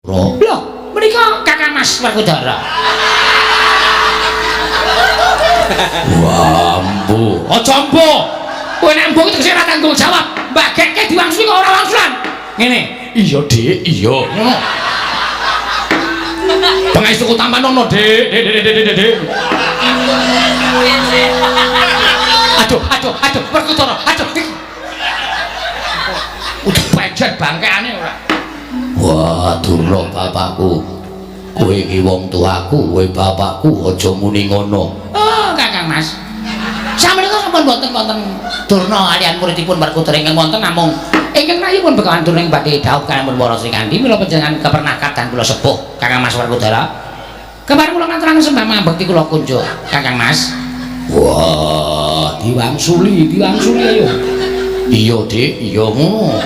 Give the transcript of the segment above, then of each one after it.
Lho, menika Kakang Mas Werkudara. Wah, embu. Aja embu. Kowe nek embu tegese ora tanggung jawab. Mbagekke diwangsuli kok ora wangsulan. Ngene. Iya, Dik, iya. Ngono. Pangestuku tampanono, Dik. Dik, Dik, Dik, Dik, Dik. Aduh, aduh, aduh, Werkudara. Aduh. Udah pejet bangkeane ora. Wah, Durna bapakku. Kowe iki wong tuaku, kowe bapakku, aja muni ngono. Oh, Kakang Mas. Sameneika sampun boten wonten Durna kaliyan muridipun Werkudara ingkang wonten namung ingkang rayipun Begawan Durna ing badhe dhaup kaliyan para Srikandhi mila panjenengan kepernah kadang kula sepuh Kakang Mas Werkudara. Kepareng kula ngaturaken sembah mangabekti kula kunjuk Kakang Mas. Wah, diwangsuli, diwangsuli ayo. Iya, Dik, iya ngono.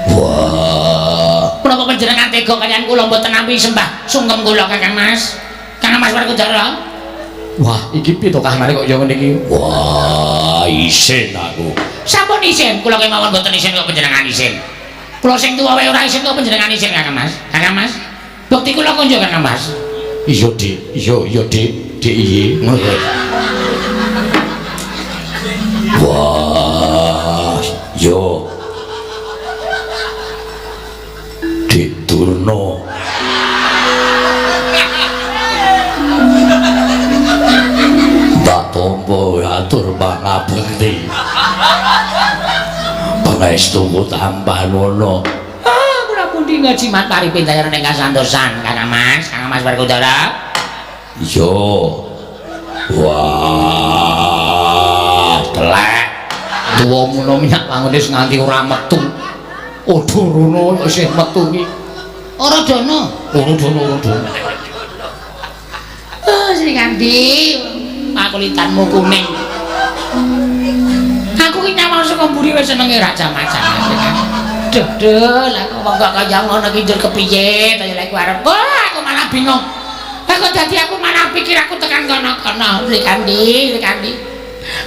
Wah, menapa panjenengan tega kaliyan kula mboten nampi sembah sungkem kula Kakang Mas? Kakang Mas Werkudara. Wah, iki piye to kahanane kok ya ngene iki? Wah, isin aku. Sampun isin, kula kemawon mboten isin kok panjenengan isin. Kula sing tuwa wae ora isin kok panjenengan isin Kakang Mas. Kakang Mas, bukti kula kunjuk Kakang Mas. Iya, Dik. Iya, iya, Dik. Dik iye. Ngono. Wah, yo. Dik Durna. Tak tampa atur pangabekti. Pangestuku tampanono. Ah, kula pundi ngajimat paripindayan ing kasantosan, Kakang Mas, Kakang Mas Werkudara. Iya. Wah, telek. Tuwa ngono minyak wangune wis nganti ora metu. Odorono isih metu iki. Ora dono. Ora dono, ora dono. Oh, Srikandhi, pakulitanmu kuning. Aku ki nyawang saka mburi wis senenge raja macam. Duh, duh, lah kok wong kok kaya ngono ki njur kepiye to ya lek arep. Wah, aku malah bingung. Aku dadi aku malah pikir aku tekan kono-kono. Srikandhi, Srikandhi.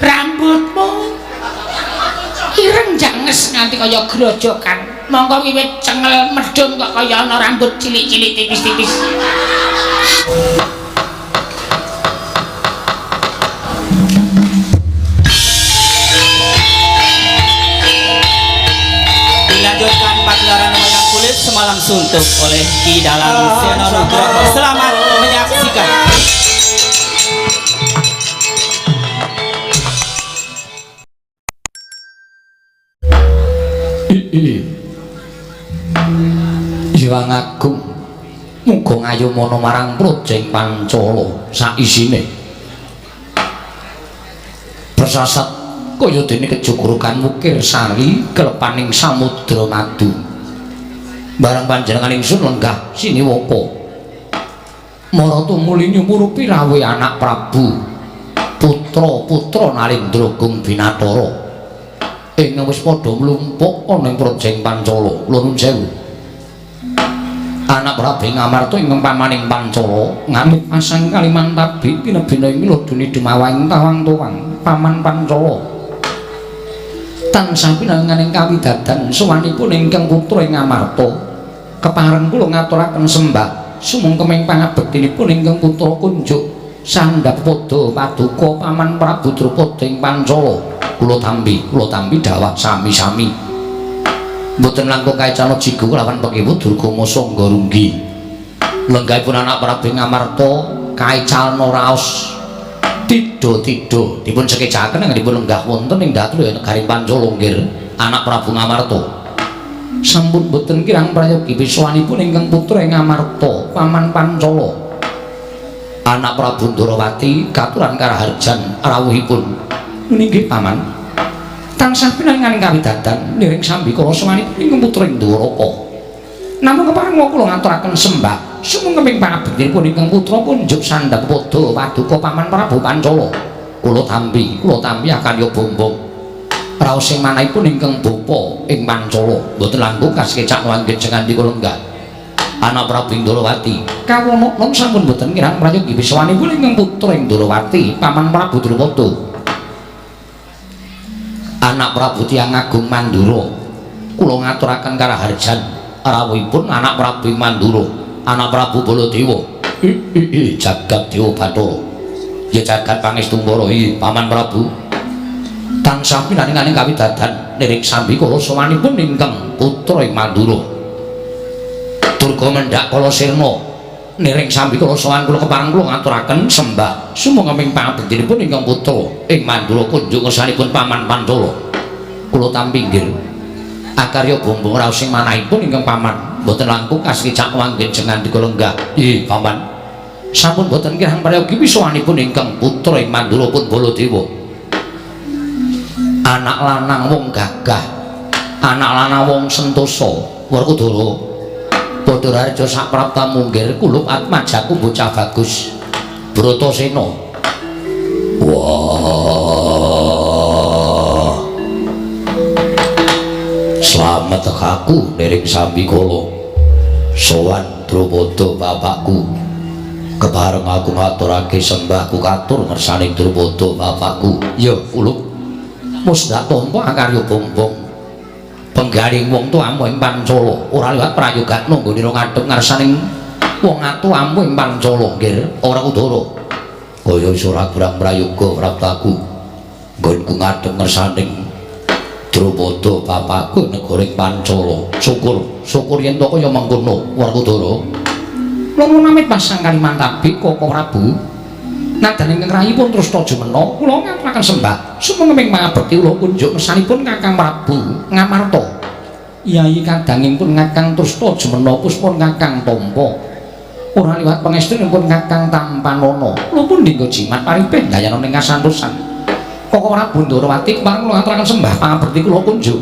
Rambutmu ireng janges nganti kaya grojokan. Mongko wiwit cengel medhun kok kaya ana rambut cilik-cilik tipis-tipis. Dilanjutkan pagelaran wayang kulit semalam suntuk oleh Ki Dalang Seno Nugroho. Selamat menyaksikan. Hyang Agung muga ngayomana marang Projeng Pancala saisine. Persasat kaya dene kejugurukan wukir sari kelepaning samudra madu. Barang panjenengan ingsun lenggah siniwaka. Marata muli nyumurupi rawuh anak Prabu putra-putra Narendra Gung Binathara. Ingkang wis padha mlumpuk ana ing Projeng Pancala. Kula nuwun sewu. Anak Prabu Ngamarta ingkang pamaning Pancala ngamit pasang Kalimantabi pinebina ing lodone dumawaing tawang-tawang paman Pancala. Tansah pinanganing kawidadan sowanipun ingkang putra ing Ngamarta. Kepareng kula ngaturaken sembah sumungkeming pangabektinipun ingkang putra kunjuk sandhap pada paduka paman Prabu Drupada ing Pancala. Kula tampi dawah sami-sami. Mboten langkung kaecana jigo kelawan pekiwu Durgama Sangga Runggi. Lenggahipun anak Prabu Ngamarta kaecalna raos tidha-tidha dipun sekecaken anggenipun lenggah wonten ing dhatru negaring Pancala nggir anak Prabu Ngamarta. Sampun boten kirang prayogi piswanipun ingkang putra ing Ngamarta paman Pancala. Anak Prabu Ndorowati katuran karaharjan rawuhipun. Nggih paman. Tansah pinanganing kawidadan niring sambikala sowanipun ingkang putra ing Dwaraka. Namung kepareng kula ngaturaken sembah sumungkeming pangabektinipun ingkang putra kunjuk sandhap pada paduka paman Prabu Pancala. Kula tampi akan ya bombong. Raos sing manahipun ingkang bapa ing Pancala mboten langkung kasekecak wanggen sengandika lenggah. Anak Prabu Ndorowati kawono non sampun mboten kirang prayogi piswanipun ingkang putra ing Ndorowati paman Prabu Drupada. Anak Prabu Tiyang Agung Mandura kula ngaturaken karaharjan Rawuhipun anak Prabu Mandura, anak Prabu Baladewa. Jagat Dewa Bathara. Ya jagat pangestu para Paman Prabu. Tansah pinaringaning kawidadan niring sambikala sowanipun ingkang putra ing Mandura. Durga mendhak kala sirna niring sambikala sowan kula kepareng kula ngaturaken sembah sumangga ing pangabektinipun ingkang putra ing Mandura kunjuk ngersanipun Paman Pancala. Kula tampi inggih akarya bombong raos sing manahipun ingkang paman boten langkung kasekicak wanggen jengandika lenggah. Ih paman, sampun boten kirang prayogi sowanipun ingkang putra ing Mandura pun Baladewa. Anak lanang wong gagah, anak lanang wong sentosa. Werkudara padha raja saprapta munggir kulup atmajaku bocah bagus Bratasena. Wah, slamet aku niring sambikala sowan Drupada bapakku. Kepareng aku ngaturake sembahku katur ngersaning Drupada bapakku. Ya kulup musdak tampa akarya bombong penggaring wong tuamu ing Pancala ora liwat prayogakna nggone ngadhep ngarsaning wong atuamu ing Pancala. Nggih ora kudara kaya iso ora kurang prayoga praptaku nggonku ngadhep ngersaning Drupada bapakku negara ing Pancala. Syukur syukur yen to kaya mengkono Werkudara. Kula namit pasang kalimantabi Koko Prabu nadan ingkang rahipun Trasta Jumena kula ngaturaken sembah sumangga ing pangabekti kula kunjuk ngersanipun Kakang Prabu Ngamarta. Yayi kadangipun Kakang Trasta Jumena puspun Kakang Tampa ora liwat pangestunipun Kakang Tampanana. Kula pun dinggo jimat paripih dayana ing kasantosan. Koko Prabu Ndorowati kepareng kula ngaturaken sembah pangabekti kula kunjuk.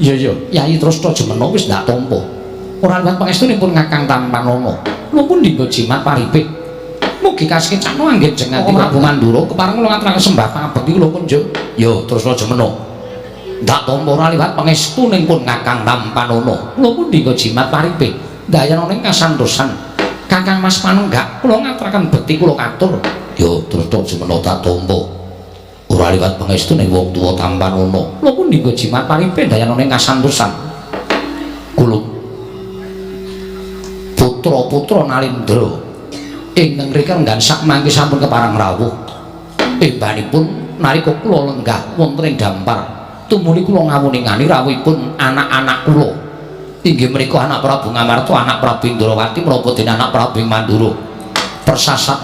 Iya iya Yayi Trasta Jumena wis ndak tampa ora liwat pangestunipun Kakang Tampanana. Kula pun dinggo jimat paripih mugi kasekecakno anggen jengati Prabu Mandura kepareng kula ngaturaken sembah pangabekti kula kunjuk. Ya Trasta Jumena ndak tampa ora liwat pangestunipun Kakang Tampanana. Kula pun dinggo jimat paripih dayana ing kasantosan. Kakang Mas Panenggak kula ngaturaken bekti kula katur. Ya Trasta Jumena tak tampa ora liwat pangestune wong tuwa Tampanana. Kula pun dinggo jimat paripih dayana ing kasantosan. Kula putra-putra Nalindra ingkang rika renggan sakmangke sampun kepareng rawuh. Embanipun nalika kula lenggah wonten ing dampar tumuli kula ngawuningani rawuhipun anak-anak kula. Inggih menika anak Prabu Ngamarta, anak Prabu Indrawati menapa dene anak Prabu Mandura. Persasat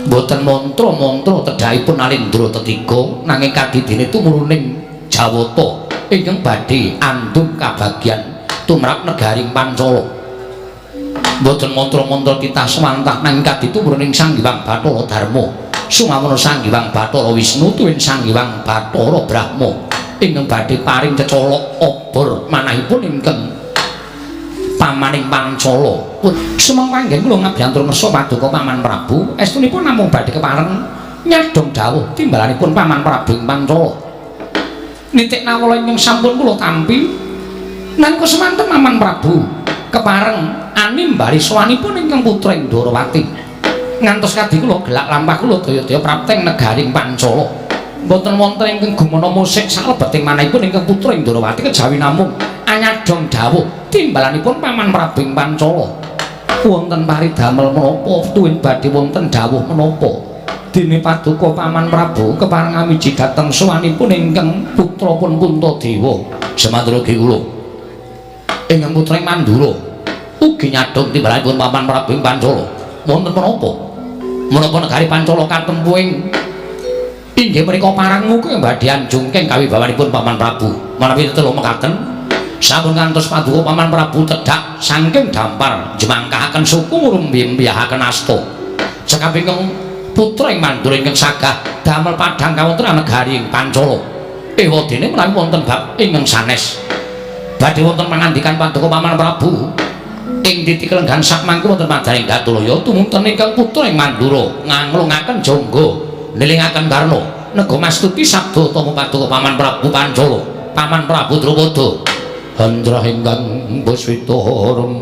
boten mantra-mantra tedhahipun Nalindra tetiga nanging kadidene tumuruning Jawata ingkang badhe andum kabagyan tumrap negaring Pancala. Boten mantra-mantra titah swantah nanging kaditumuruning Sang Hyang Bathara Darma, sumawana Sang Hyang Bathara Wisnu tuwin Sang Hyang Bathara Brahma ingkang badhe paring cecolok obor manahipun ingkang pamaning Pancala. Sumang panggen kula ngabyantur ngersa paduka Paman Prabu estunipun namung badhe kepareng nyadhong dawuh timbalanipun Paman Prabu ing Pancala. Nitik nawala ingkang sampun kula tampi nalika semanten Paman Prabu kepareng animbali sowanipun ingkang putra Indrawati ngantos kadi kula gelak lampah kula daya-daya prapteng negaring Pancala. Mboten wonten ingkang gumana musik salebeting manahipun ingkang putra Indrawati kejawi namung anyadhong dawuh timbalanipun Paman Prabu ing Pancala. Wonten paridamel menapa tuwin badhe wonten dawuh menapa dene paduka Paman Prabu kepareng amiji dhateng sowanipun ingkang putra pun Puntadewa. Semandra kula ingkang putra Mandura ugi nyadhong timbalanipun Paman Prabu ing Pancala. Wonten menapa? Menapa negari Pancala katempuing inggih menika parang muka badhe anjungking kawibawanipun Paman Prabu. Menawi tetelo mekaten sampun ngantos paduka Paman Prabu tedhak saking dampar jemangkahaken suku ngrumbimbihaken asta. Cekap ingkang putra ing Mandura ingkang sagah damel padhang kawontenan negari ing Pancala. Ewadene menawi wonten bab ingkang sanes badhe wonten pangandikan paduka Paman Prabu ing titik lenggan sakmangke wonten madaning Datulaya tumunten ingkang putra ing Mandura nganglungaken jangga nilingaken karna nego mastuti sabda tama paduka Paman Prabu Pancala, Paman Prabu Drupada. Handrah ingkang puswita harum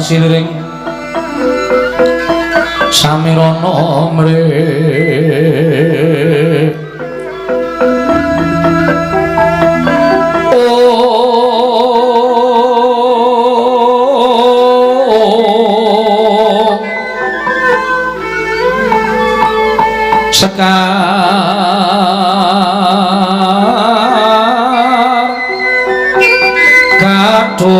kasiliring samirana mrih Kadung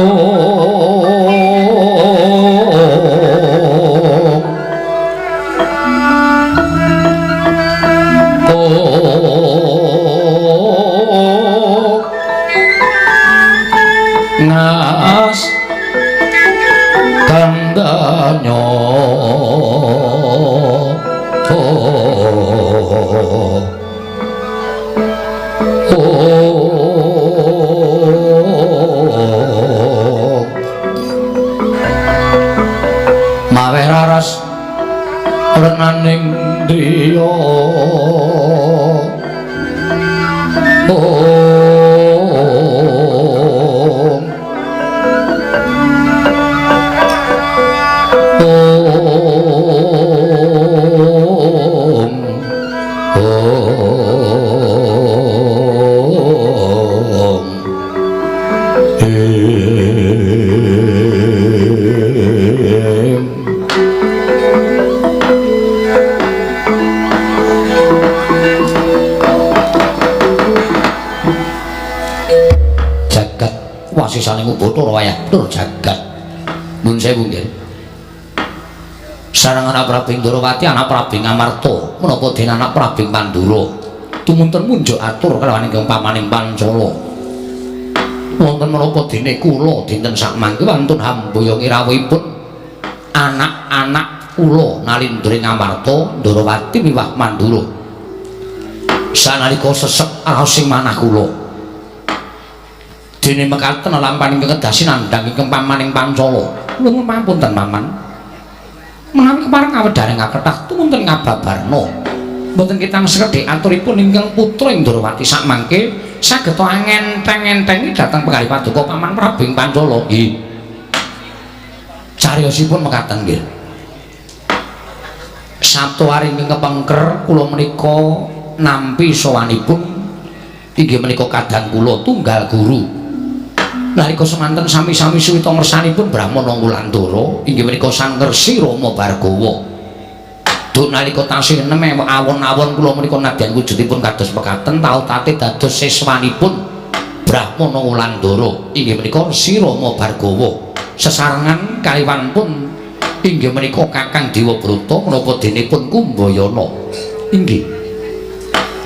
ngas kandanyo mawe raras renaning driya Wasisaning Bathara wayah tur jagat. Nuwun sewu nggih. Sareng anak Prabu Ndorowati, anak Prabu Ngamarta, menapa dene anak Prabu Mandura. Tumunten munjuk atur kalawan ingkang pamaning Pancala. Wonten menapa dene kula dinten sakmangke wantun hamboyong rawuhipun anak-anak kula Nalindra Ngamarta, Ndorowati miwah Mandura. Sanalika sesek raos ing manah kula. Dene mekaten lampahan ingkang kedasi nandhang ingkang pamaning Pancala. Nuwun pamunten paman. Menawi kepareng awedhare ngakethah tumunten ngababarna. Mboten kitang sekedhik aturipun ingkang putra Indrawati sakmangke saged angenteng-entengi dhateng penggalih paduka paman Prabu ing Pancala. Nggih. Cariyosipun mekaten nggih. Sabtu ari ingkang kepengker kula menika nampi sowanipun inggih menika kadang kula tunggal guru. Nalika semanten sami-sami suwita ngersanipun Brahmana Wulandara inggih menika Sang Resi Rama Bhargawa. Duk nalika tasih enem awon-awon kula menika nadyan wujudipun kados mekaten tau tate dados siswanipun Brahmana Wulandara inggih menika Resi Rama Bhargawa. Sesarengan kaliwanpun inggih menika Kakang Dewabrata menapa dene pun Kumbayana. Inggih.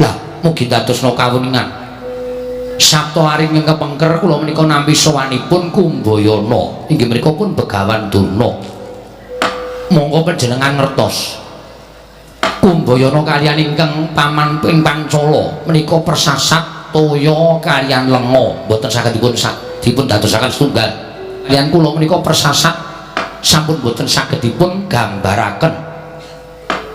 Lah mugi dadosna kawuningan. Sabta ari ingkang kepengker kula menika nampi sowanipun Kumbayana inggih menika pun Begawan Durna. Monggo panjenengan ngertos. Kumbayana kaliyan ingkang paman ing Pancala menika persasat toya kaliyan lenga mboten saged dipun dadosaken setunggal. Kaliyan kula menika persasat sampun mboten saged dipun gambaraken.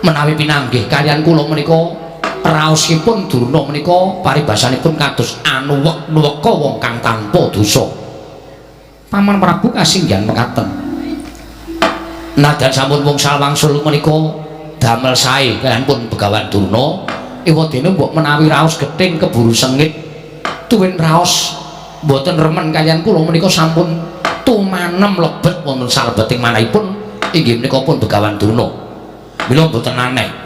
Menawi pinanggih kaliyan kula menika raosipun Durna menika paribasanipun kados anuwek-nuweka wong kang tanpa dosa. Paman Prabu kasinggihan mekaten. Nadyan sampun wungsal wangsul menika damel sae kaliyan pun Begawan Durna, ewadene mbok menawi raos gething keburu sengit tuwin raos mboten remen kaliyan kula menika sampun tumanem lebet wonten salebeting manahipun inggih menika pun Begawan Durna. Mila mboten aneh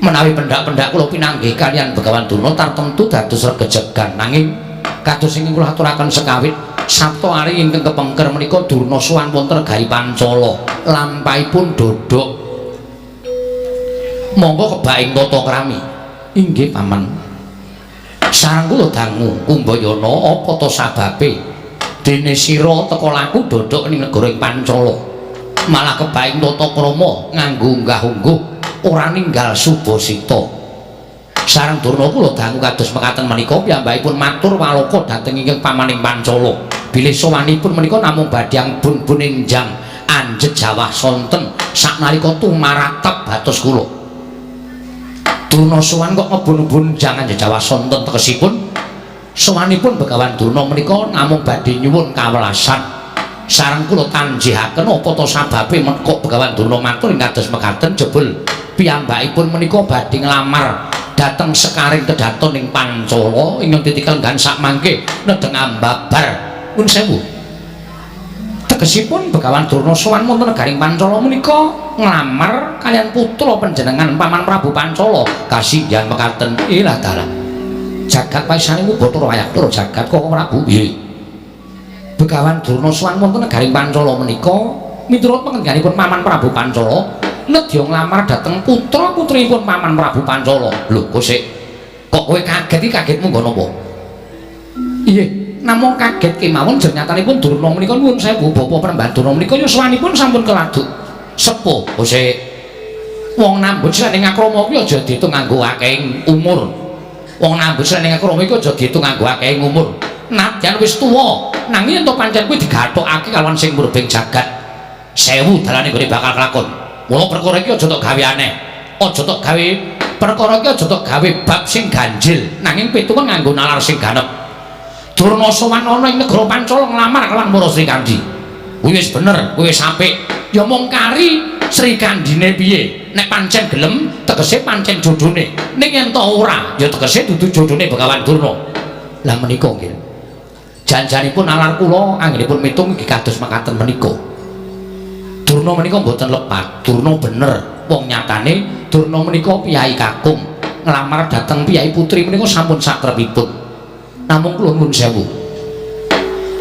menawi pendak-pendak kula pinanggih kaliyan Begawan Durna tartemtu dados regejegan, nanging kados ingkang kula aturaken sekawit Sabta ari ingkang kepengker menika Durna sowan wonten negari Pancala lampahipun dodhok. Monggo kebak ing tata krami. Inggih paman. Sareng kula dangu Kumbayana apa ta sababe dene sira teka laku dodhok ning negara ing Pancala malah kebak ing tata krama nganggo unggah-ungguh ora ninggal subasita. Sareng Durna kula dangu kados mekaten menika piyambakipun matur waloka dhateng ingkang pamaning Pancala bilih sowanipun menika namung badhe bun-bun enjang anjet jawah sonten saknalika tumaratep batos kula. Durna sowan kok ngebun-bun jang anjet jawah sonten tegesipun sowanipun Begawan Durna menika namung badhe nyuwun kawelasan. Sareng kula tanjihaken apa ta sababe kok Begawan Durna matur ing kados mekaten jebul piyambakipun menika badhe nglamar dhateng sekaring kedaton ing Pancala ingkang titikel nggan sakmangke nedheng ambabar. Nuwun sewu. Tegesipun Begawan Durna sowan wonten negaring Pancala menika nglamar kaliyan putra panjenengan Paman Prabu Pancala. Kasinggihan mekaten. Ilah dalah. Jagat paisane Bathara wayah tur jagat Koko Prabu. Nggih. Begawan Durna sowan wonten negaring Pancala menika miturut pangendikaipun Paman Prabu Pancala nedya nglamar dhateng putra-putripun Paman Prabu Pancala. Lho, kok sik kok kowe kaget iki kagetmu nggo napa? Iya, namung kaget kemawon jernyatanipun Durna menika nuwun sewu bapa Panembahan Durna menika yuswanipun sampun keladuk sepuh. Kok sik wong nambut ning akrama kuwi aja diitung nganggo akehing umur. Wong nambut ning akrama iku aja diitung nganggo akehing umur. Nadyan wis tuwa, nanging yen to pancen kuwi digathukake kalawan sing murbeng jagat. Sewu dalane gone bakal kelakon. Mula perkara iki aja tok gawe aneh. Aja tok gawe perkara iki aja tok gawe bab sing ganjil, nanging pitungan nganggo nalar sing ganep. Durna sowan ana ing negara Pancala nglamar kelawan Mara Srikandhi. Kuwi wis bener, kuwi wis apik. Ya mung kari Srikandhine piye? Nek pancen gelem, tegese pancen jodhone. Ning yen to ora, ya tegese dudu jodhone Begawan Durna. Lah menika nggih. Janjanipun nalar kula anggenipun mitung nggih kados makaten menika. Durna menika mboten lepat, Durna bener. Wong nyatane Durna menika piyai kakung nglamar dhateng piyai putri menika sampun satrepipun. Namung kula nuwun sewu.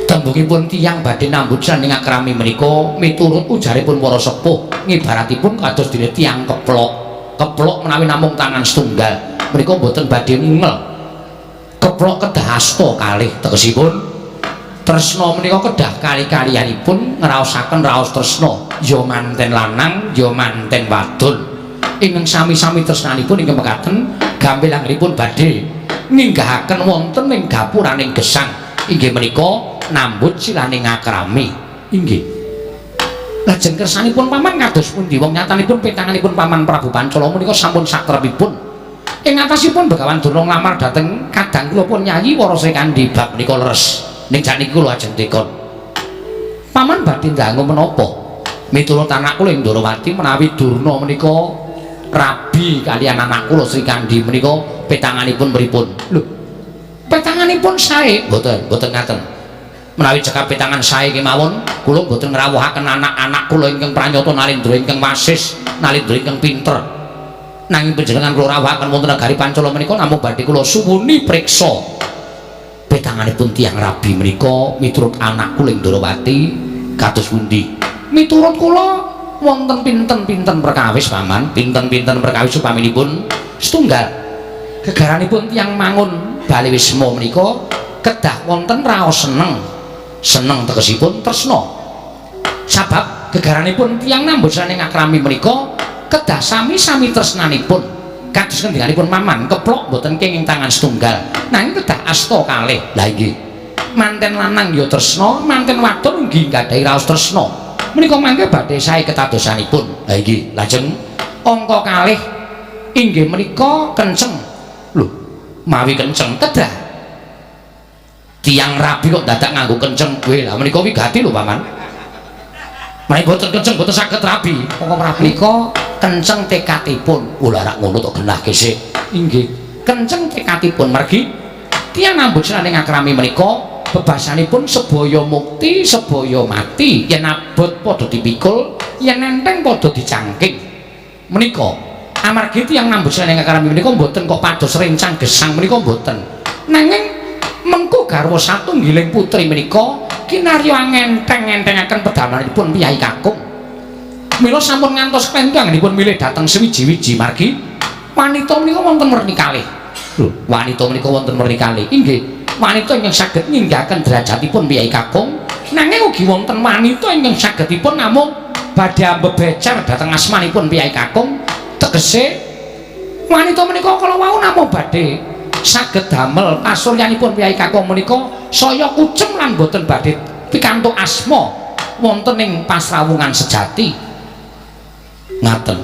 Tembungipun tiyang badhe nambut saning akrami menika miturut ujaripun para sepuh ngibaratipun kados dene tiyang keplok. Keplok menawi namung tangan setunggal menika mboten badhe mungel. Keplok kedah asta kalih tegesipun tresna menika kedah kali-kalianipun ngraosaken raos tresna, ya manten lanang ya manten wadon. Ingkang sami-sami tresnanipun ingkang mekaten gampil anggenipun badhe nginggahaken wonten ing gapuraning gesang inggih menika nambut silaning akrami. Inggih. Lajeng kersanipun paman kados pundi? Wong nyatanipun petanganipun Paman Prabu Pancala menika sampun satrepipun. Ing atasipun Begawan Durna nglamar dhateng kadang kula pun Nyayi Wara Srikandhi bab menika leres. Ning sakniki kula ajeng tekon. Paman badhe ndangu menapa? Miturut anak kula ing Ndorowati menawi Durna menika rabi kalian anak kula Srikandhi menika petanganipun pripun? Lho, petanganipun sae? Mboten, mboten ngaten. Menawi cekap petangan sae kemawon, kula mboten ngrawuhaken anak-anak kula ingkang pranyata nalindra ingkang wasis, nalindra ingkang pinter. Nanging panjenengan kula rawuhaken wonten negari Pancala menika namung badhe kula suwuni priksa. Petanganipun tiyang rabi menika miturut anak kula ing Ndorowati kados pundi? Miturut kula wonten pinten-pinten perkawis paman, pinten-pinten perkawis upaminipun setunggal. Gegaranipun tiyang mangun bale wisma menika kedah wonten raos seneng. Seneng tegesipun tresna. Sabab gegaranipun tiyang nambut saning akrami menika kedah sami-sami tresnanipun. Kados ngendikanipun paman, keplok mboten kenging tangan setunggal, nanging kedah asta kalih. Lah inggih. Manten lanang ya tresna, manten wadon ugi nggadahi raos tresna. Menika mangke badhe sae ketadosanipun. Lah inggih, lajeng angka kalih inggih menika kenceng. Lho, mawi kenceng kedah. Tiyang rabi kok dadak nganggo kenceng kowe. Lah menika wigati lho paman. Menawi boten kenceng boten saged rabi. Mongko menika kenceng tekadipun. Oh lha rak ngono tok genahke sik. Inggih, kenceng tekadipun margi tiyang nambut siraning akrami menika bebasanipun sebaya mukti sebaya mati, yen abot padha dipikul, yen enteng padha dicangking. Menika amargi tiyang nambut siraning akrami menika mboten kok pados rencang gesang menika mboten. Nanging mengko garwa satunggiling putri menika kinarya ngenteng-entengaken pedamelanipun piyai kakung. Mila sampun ngantos klentu anggenipun milih dhateng sewiji-wiji margi wanita menika wonten werni kalih. Lho, wanita menika wonten werni kalih. Inggih, wanita ingkang saged nyinggahaken derajatipun piyai kakung, nanging ugi wonten wanita ingkang sagedipun namung badhe ambebecer dhateng asmanipun piyai kakung. Tegese wanita menika kala wau namung badhe saged damel pasuryanipun piyai kakung menika saya kucem lan boten badhe pikantuk asma wonten ing pasrawungan sejati. Ngaten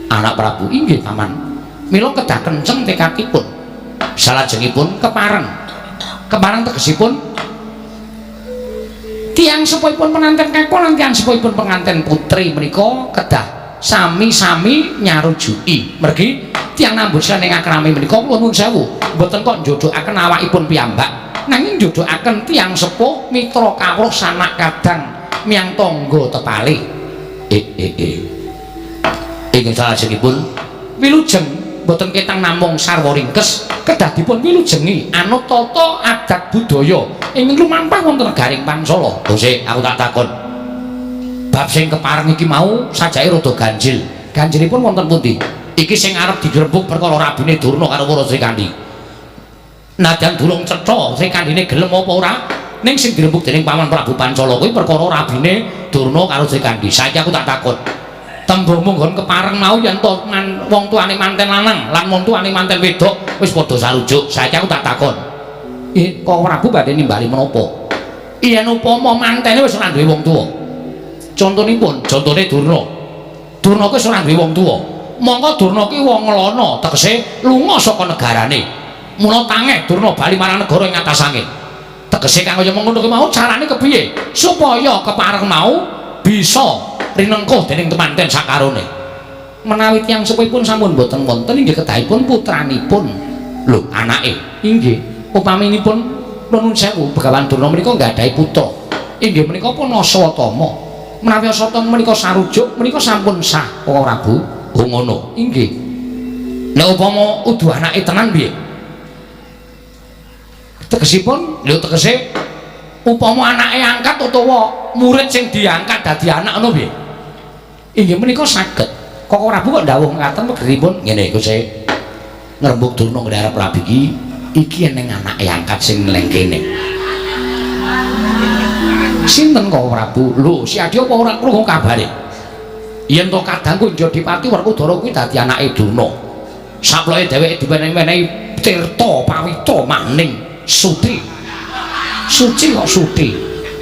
anak Prabu. Inggih paman. Mila kedah kenceng tekadipun. Salajengipun kepareng. Kepareng tegesipun tiyang sepuhipun penganten kakung lan tiyang sepuhipun penganten putri menika kedah sami-sami nyarujuki. Mergi tiyang nambut saning akrami menika kula nuwun sewu mboten kok njodhokaken awakipun piyambak, nanging njodhokaken tiyang sepuh, mitra kawruh, sanak kadang, miyang tangga tepalih. Ingkang salajengipun wilujeng mboten ketang namung sarwa ringkes, kedah dipun wilujengi anut tata adat budaya Ingkang lumampah wonten negaring Pancala. Lho sik, aku tak takon. Bab sing kepareng iki mau sajake rada ganjil. Ganjilipun wonten pundi? Iki sing arep digrembug perkara rabine Durna karo Wara Srikandhi. Nadyan durung cetha Srikandhine gelem apa ora, ning sing dirembug dening Paman Prabu Pancala kuwi perkara rabine Durna karo Srikandhi. Saiki aku tak takon. Tembung munggon kepareng mau yen to wong tuane manten lanang lan wong tuane manten wedok wis padha sarujuk. Saiki aku tak takon. Kok Prabu badhe nimbali menapa? Yen upama mantene wis ora duwe wong tuwa. Contonipun, contone Durna. Durna kuwi wis ora duwe wong tuwa. Mongko Durna ki wong nglana, tegese lunga saka negarane. Mula tangeh Durna bali marang negara ing atas angin. Tegese kang kaya mengkono kuwi mau carane kepiye? Supaya kepareng mau bisa rinengkuh dening temanten sakarone. Menawi tiyang sepuhipun sampun boten wonten inggih kedahipun putranipun. Lho, anake. Inggih. Upaminipun nuwun sewu Begawan Durna menika nggadahi putra. Inggih menika pun Aswatama. Menawi Aswatama menika sarujuk menika sampun sah, Koko Prabu. Oh ngono. Inggih. Nek upama udu anake tenan piye? Tegesipun, lho tegese upama anake angkat utawa murid sing diangkat dadi anak ngono piye? Inggih menika saged. Koko Prabu kok ndawuh ngaten megeripun ngene iku sik. Ngrembug Durna ngene arep rabi iki, iki eneng anake angkat sing neng kene. Sinten Koko Prabu? Lho, si Adi apa ora krungu kabare? Yen to kadangku Jodipati Werkudara kuwi dadi anake Durna. Saploke dheweke diwenehi tirta pawitra maning suci. Suci kok suci.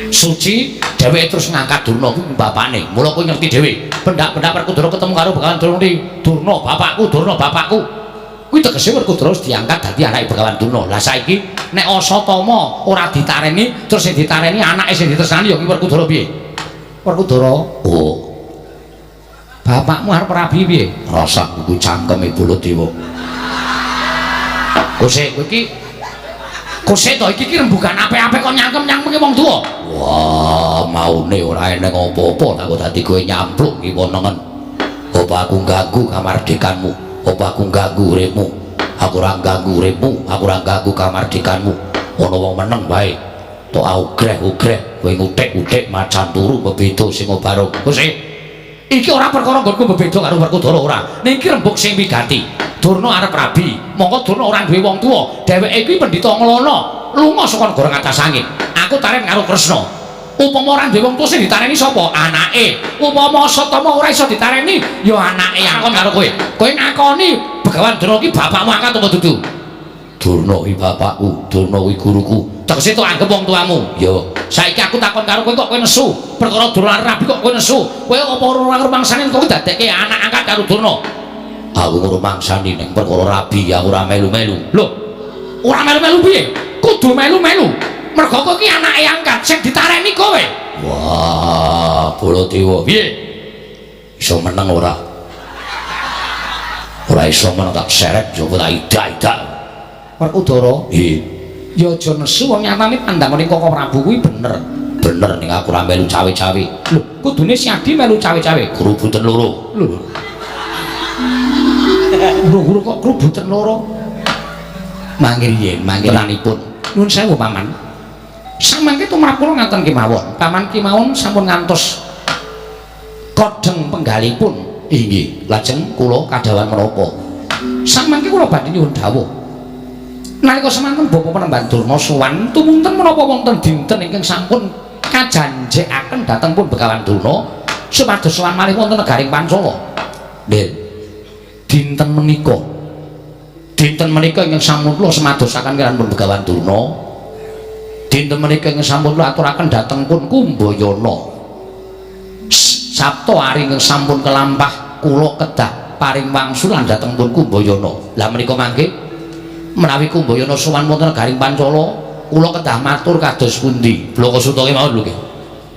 Suci dheweke terus ngangkat Durna kuwi bapakne. Mula kowe ngerti dhewe. Pendak-pendak Werkudara ketemu karo Begawan Durna kuwi, Durna bapakku, Durna bapakku. Kuwi tegese Werkudara wis diangkat dadi anake Begawan Durna. Lah saiki nek Asatama ora ditareni, terus sing ditareni anake sing ditresnani ya kuwi Werkudara piye? Werkudara, oh. Bapakmu arep rabi piye? Rasaku kuwi cangkeme Baladewa. Kose kowe iki kose to iki iki rembugan apik-apik kok nyangkem-nyangkemke wong tuwa. Wah, maune ora eneng apa-apa aku dadi kowe nyampluk kiwa nengen. Apa aku ganggu kamardikanmu? Apa aku ganggu uripmu? Aku ora ganggu uripmu, aku ora ganggu kamardikanmu. Ana wong meneng wae. Tok ugreh-ugreh kowe ngutik-utik macan turu bebeda sing barung. Kose iki ora perkara nggonku bebeda karo Werkudara ora. Ning iki rembug sing wigati. Durna arep rabi, mongko Durna ora duwe wong tuwa. Dheweke kuwi pendhita nglana, lunga saka negara ngatas angin. Aku taren karo Kresna. Upama ora duwe wong tuwa sing ditareni sapa? Anake. Upama Asatama ora iso ditareni, ya anake akon karo kowe. Kowe ngakoni Begawan Durna ki bapakmu angkat apa dudu? Durna kuwi bapakku, Durna kuwi guruku. Tegese tok anggep wong tuamu. Ya, saiki aku takon karo kowe kok kowe nesu. Perkara Durna rabi kok kowe nesu. Kowe apa ora rumangsani kowe dadekke anak angkat karo Durna? Aku ngrumangsani ning perkara rabi aku ora melu-melu. Lho, ora melu-melu piye? Kudu melu-melu. Mergo kowe iki anake angkat sing ditareni kowe. Wah, Baladewa piye? Iso meneng ora? Ora iso meneng tak seret coba tak idak-idak. Werkudara, nggih. Ya aja nesu wong nyatane pandangane Koko Prabu kuwi bener. Bener ning aku ora melu cawe-cawe. Lho, kudune si Adi melu cawe-cawe. Grubuten loro. Lho. Guru-guru kok grubuten loro. Mangke yen, mangke lanipun. Nuwun sewu, Paman. Samangke tumrap kula ngaten kemawon. Paman kemawon sampun ngantos kodheng penggalipun. Inggih, lajeng kula kadhawan menapa? Samangke kula badhe nyuwun dawuh. Nalika semanten Bapak Penemban Durna sowan tumunten menapa wonten dinten ingkang sampun kajanjekaken dhateng pun Begawan Durna supados sowan malih wonten negaring Pancala. Nggih. Dinten menika. Dinten menika ingkang sampun kula semadosaken kaliyan pun Begawan Durna. Dinten menika ingkang sampun kula aturaken dhateng pun Kumbayana. Sabta ari ingkang sampun kelampah kula kedah paring wangsulan dhateng pun Kumbayana. Lah menika mangke menawi Kumbayana sowan wonten negaring Pancala, kula kedah matur kados pundi? Blaka Suta kemawon lho nggih.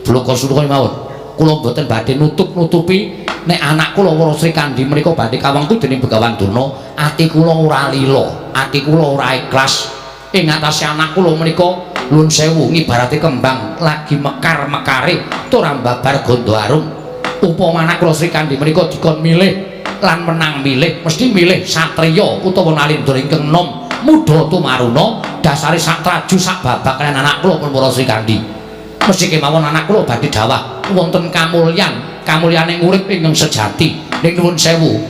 Blaka Suta kemawon. Kula mboten badhe nutup-nutupi nek anak kula Wara Srikandhi menika badhe kawengku dening Begawan Durna, ati kula ora lila, ati kula ora ikhlas. Ing atase anak kula menika nuwun sewu ngibarate kembang lagi mekar-mekare tur ambabar gandha arum. Upama anak kula Srikandhi menika dikon milih lan menang milih, mesti milih satriya utawa nalindra ingkang nom muda tumaruna. Dasare sak traju sak babak kaliyan anak kula pun para Srikandhi. Mesti kemawon anak kula badhe dawah wonten kamulyan, kamulyane urip ingkang sejati. Ning nuwun sewu,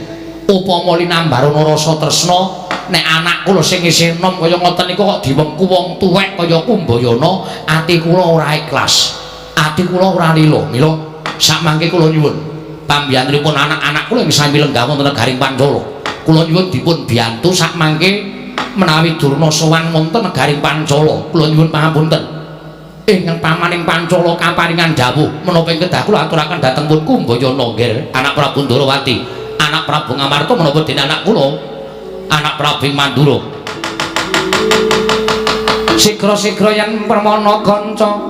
upama linambarana rasa tresna nek anak kula sing isih enom kaya ngoten niku kok diwengku wong tuwek kaya Kumbayana, ati kula ora ikhlas. Ati kula ora lila. Mila sakmangke kula nyuwun pambiyantunipun anak-anak kula ing sami lenggah wonten negaring Pancala. Kula nyuwun dipun biyantu sakmangke menawi Durna sowan wonten negaring Pancala. Kula nyuwun pangapunten. Ingkang pamaning Pancala kaparingan dawuh menapa ing kedah kula aturaken dhateng pun Kumbayana nggih anak Prabu Ndorowati, anak Prabu Ngamarta menapa dene anak kula anak Prabu Mandura. Sigra-sigra yen permana kanca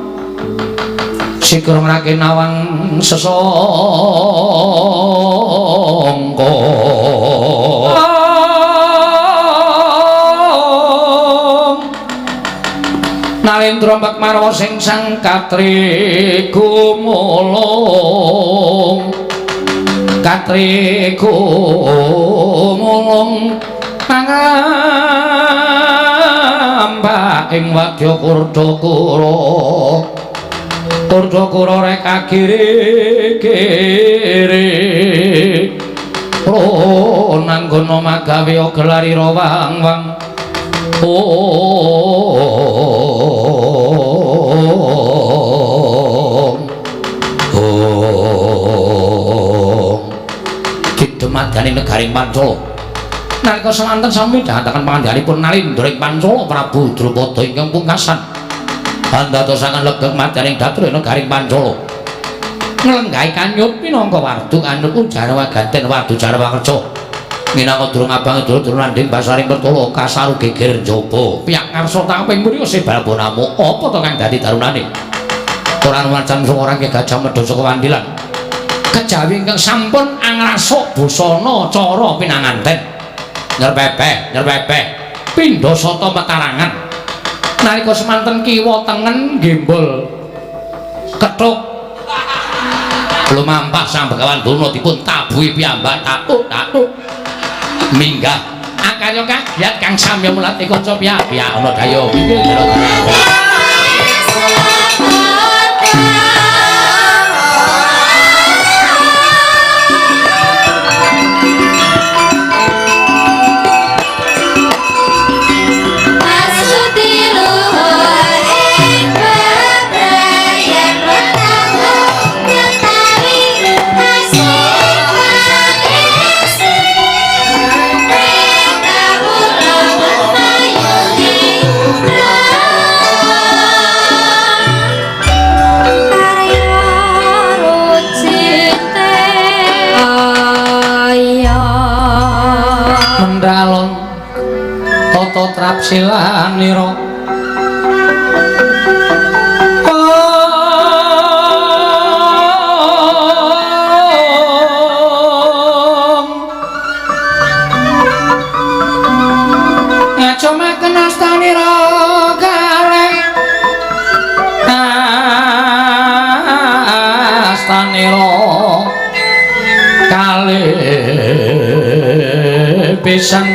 sigra ngrake nawang sesangka. Nalendra Mbak sing sang katri gumulung, katri gumulung mangambah ing wadya Kurdakura, Kurdakura rek kiri-kiri ronanggana magawe gelarira wang-wang. Om Om Kidemadane negaring Pancala. Nalika semanten sami dhateng pangandhanipun Nalindra ing Pancala Prabu Drupada ingkang pungkasan andadosaken legeg madyaning datur negaring Pancala. Nglenggahi kanyut minangka wardu anut ujarwa ganten wardu jarwa kerja. Minangka durung abang durung nandhing basaring pertala kasaru geger njaba. Piyak ngarsa tangping mriya sebalbonamu apa to kang dadi darunane? Ora wacan ora ke Gajah Mada saka Wandilan. Kejawi ingkang sampun angrasuk busana cara pinanganten. Nyerpepeh, nyerpepeh. Pindha sata metarangan. Nalika semanten kiwa tengen gembol kethuk lumampah Sang Begawan Durna dipun tabuhi piyambak tatuk tatuk. Minggah akarya kagiat kang samya mulati kanca piyak-piyak ana daya pinggir jero. Trapsilanira ngacomaken astanira kalih astanira kalih pisan.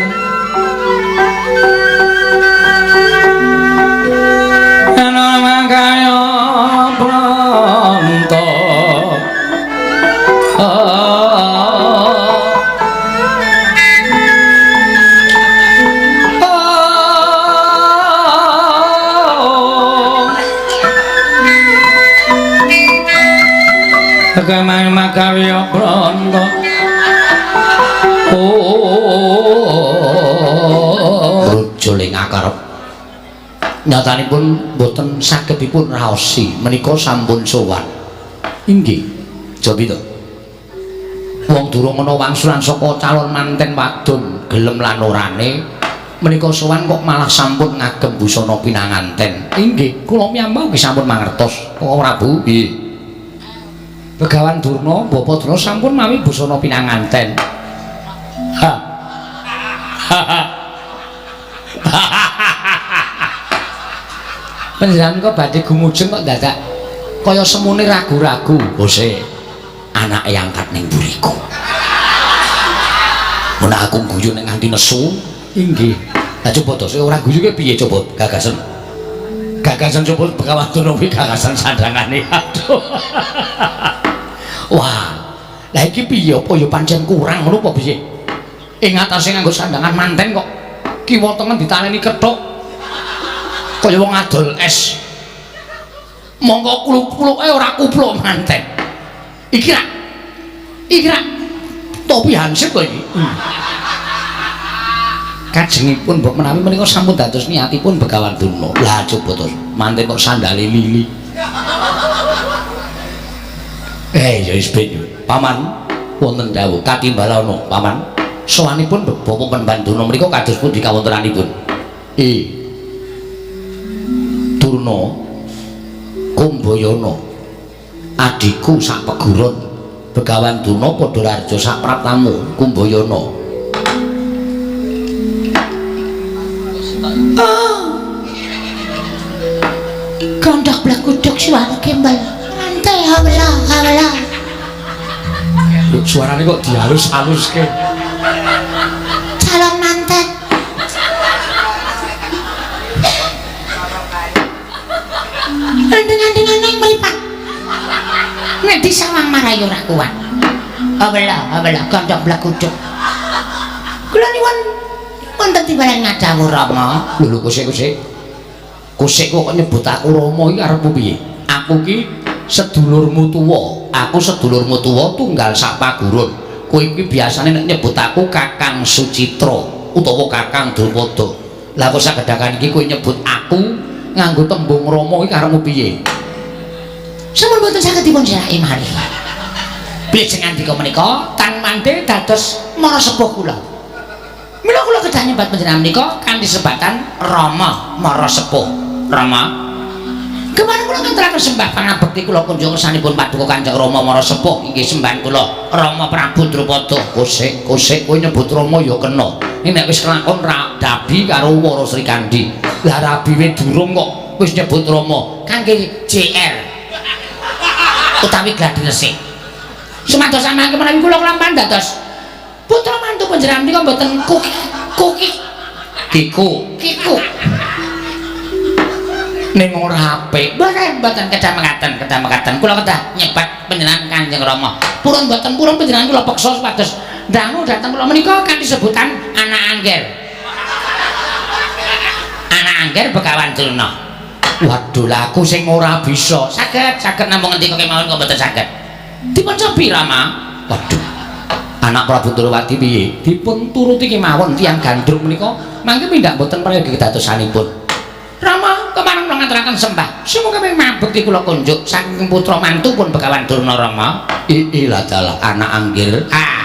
Kemang magawe branta rujul ing akarep nyatanipun boten saged dipun raosi menika sampun sowan. Inggih jawi to wong durung ana wangsulan saka calon manten wadon gelem lan orane menika sowan kok malah sampun ngagem busana pinanganten. Inggih kula piyambak ugi sampun mangertos Koko Prabu. Nggih Begawan Durna, Bapak Durna sampun mawi busana pinanganten. Ha. Panjenengan kok badhe gumujeng kok dadak kaya semune ragu-ragu. Bose, anake angkat ning mburiku. Mun aku guyu nek nganti nesu, inggih. Lah coba to sing ora guyu ki piye coba gagasan. Gagasan coba Begawan Durna kuwi gagasan sandangane. Aduh. Wah. Lah iki piye apa ya pancen kurang ngono apa piye? Ing atase nganggo sandangan manten kok kiwa tengen ditaleni kethuk. Kaya wong adol es. Monggo klup-kluke ora kupluk manten. Iki rak. Iki rak topi hansip kok iki. Kajengipun mbok menawi menika sampun dados niatipun Begawan Durna. Lah coba to, manten kok sandale lili. Ya wis ben. Paman wonten dawuh katimbalana, Paman. Sowanipun Bapak Penemban Durna menika kados pundi kawontenanipun? Durna Kumbayana adhiku sak peguron Begawan Durna padha raja sak praptamu Kumbayana. Oh. Gondok blekuduk suara gembel. Rantai hawla hawla. Lho suarane kok dihalus-haluske. Calon manten. Andeng-andengan ning mripat. Nek disawang marai ora kuat. Hawla hawla gondok blekuduk. Kula nyuwun wonten timbalan ngadhawuh Rama. Lho lho kusik-kusik. Kusik kok nyebut aku Rama iki arepmu piye? Aku ki sedulurmu tuwa. Aku sedulurmu tuwa tunggal sak paguron. Kowe iki biasane nek nyebut aku Kakang Sucitra utawa Kakang Drupada. Lah kok sagedakan iki kowe nyebut aku nganggo tembung Rama iki arepmu piye? Sampun boten saged dipun seraki malih. Bilih ngandika menika tan mande dados mara sepuh kula. Mila kula kedah nyebat panjenengan menika kanthi sebatan Rama Mara Sepuh. Rama. Kemarin kula ngaturaken sembah pangabekti kula kunjung kersanipun Paduka Kanjeng Rama Mara Sepuh inggih sembahan kula Rama Prabu Drupada. Kosek kosek kowe nyebut Rama ya kena. Ning nek wis kelakon rabi karo Wara Srikandhi. Lah rabi we durung kok wis nyebut Rama kangge JR utawi gladi resik. Sumados samangke menawi kula kelampahan dados putra mantu panjenengan menika mboten kuki kuki kiku kiku ning ora apik. Mboten mboten kedah mekaten kedah mekaten kula kedah nyebat panjenengan Kanjeng Rama. Purun mboten purun panjenengan kula peksa supados dangu dhateng kula menika kanthi sebutan anak angger. Anak angger Begawan Durna. Waduh lah aku sing ora bisa. Saged saged namung ngendika kemawon kok mboten saged. Dipun cobi Rama. Waduh. Anak Prabu Ndorowati piye? Dipun turuti kemawon tiyang gandrung menika mangke pindak mboten prayogi kedadosanipun. Rama kemareng kula ngaturaken sembah. Sumuga mabekti kula kunjuk saking putra mantu pun Begawan Durna Rama. Ilah dalah anak anggir. Ah.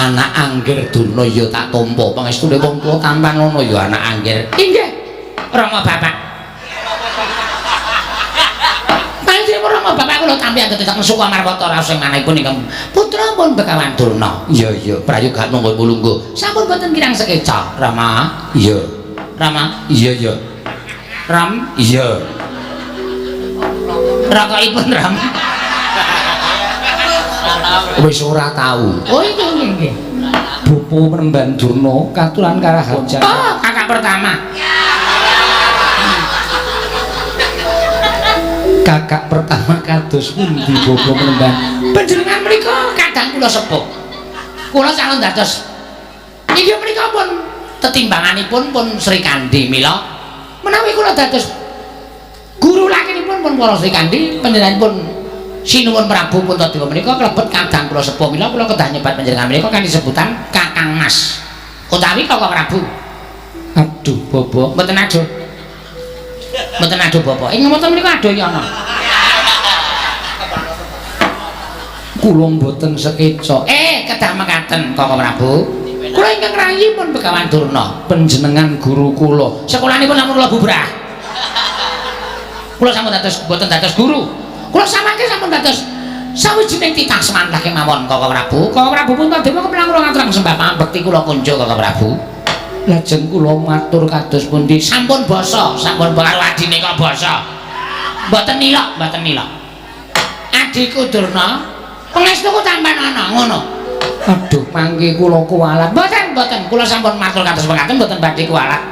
Anak anggir Durna ya tak tampa. Pangestune wong tuwa tampan ngono ya anak anggir. Inggih. Rama bapak. Panjenengan Rama bapak kula tampi anggota suka marwata raos ing manahipun ingkang putra pun Begawan Durna. Iya iya, prayoga nunggu mulungguh. Sampun boten kirang sekeca, Rama. Iya. Rama. Iya iya. Ram. Iya. Rokokipun Ram. Wis ora tau. Oh iya nggih. Bapak Penemban Durna katuran karaharjan. Oh, kakak pertama. Kakak pertama kados pundi Bapak Penemban? Panjenengan menika kadang kula sepuh. Kula calon dados inggih menika pun tetimbanganipun pun Srikandhi mila menawi kula dados guru lakinipun pun para Srikandhi panjenenganipun Sinuwun Prabu Puntadewa menika klebet kadang kula sepuh mila kula kedah nyebat panjenengan menika kanthi sebutan Kakang Mas utawi Kakang Prabu. Aduh Bapak mboten aduh. Mboten aduh Bapak. Ing mboten menika aduh ya ana. Kula mboten sekeca. Kedah mekaten Kakang Prabu. Kula ingkang rayi pun Begawan Durna. Panjenengan guru kula. Sekolanipun namung kula bubrah. Kula sampun dados mboten dados guru. Kula samangke sampun dados sawijining titah semantah kemawon Kakang Prabu. Kakang Prabu Puntadewa kepelang kula ngaturaken sembah pambekti kula kunjuk Kakang Prabu. Lajeng kula matur kados pundi? Sampun basa, sampun karo adine kok basa. Mboten nilok, mboten nilok. Adhiku Durna, pangestuku tampan ana ngono. Aduh, mangke kula kuwalat. Mboten, mboten. Kula sampun matur kados mekaten mboten badhe kuwalat.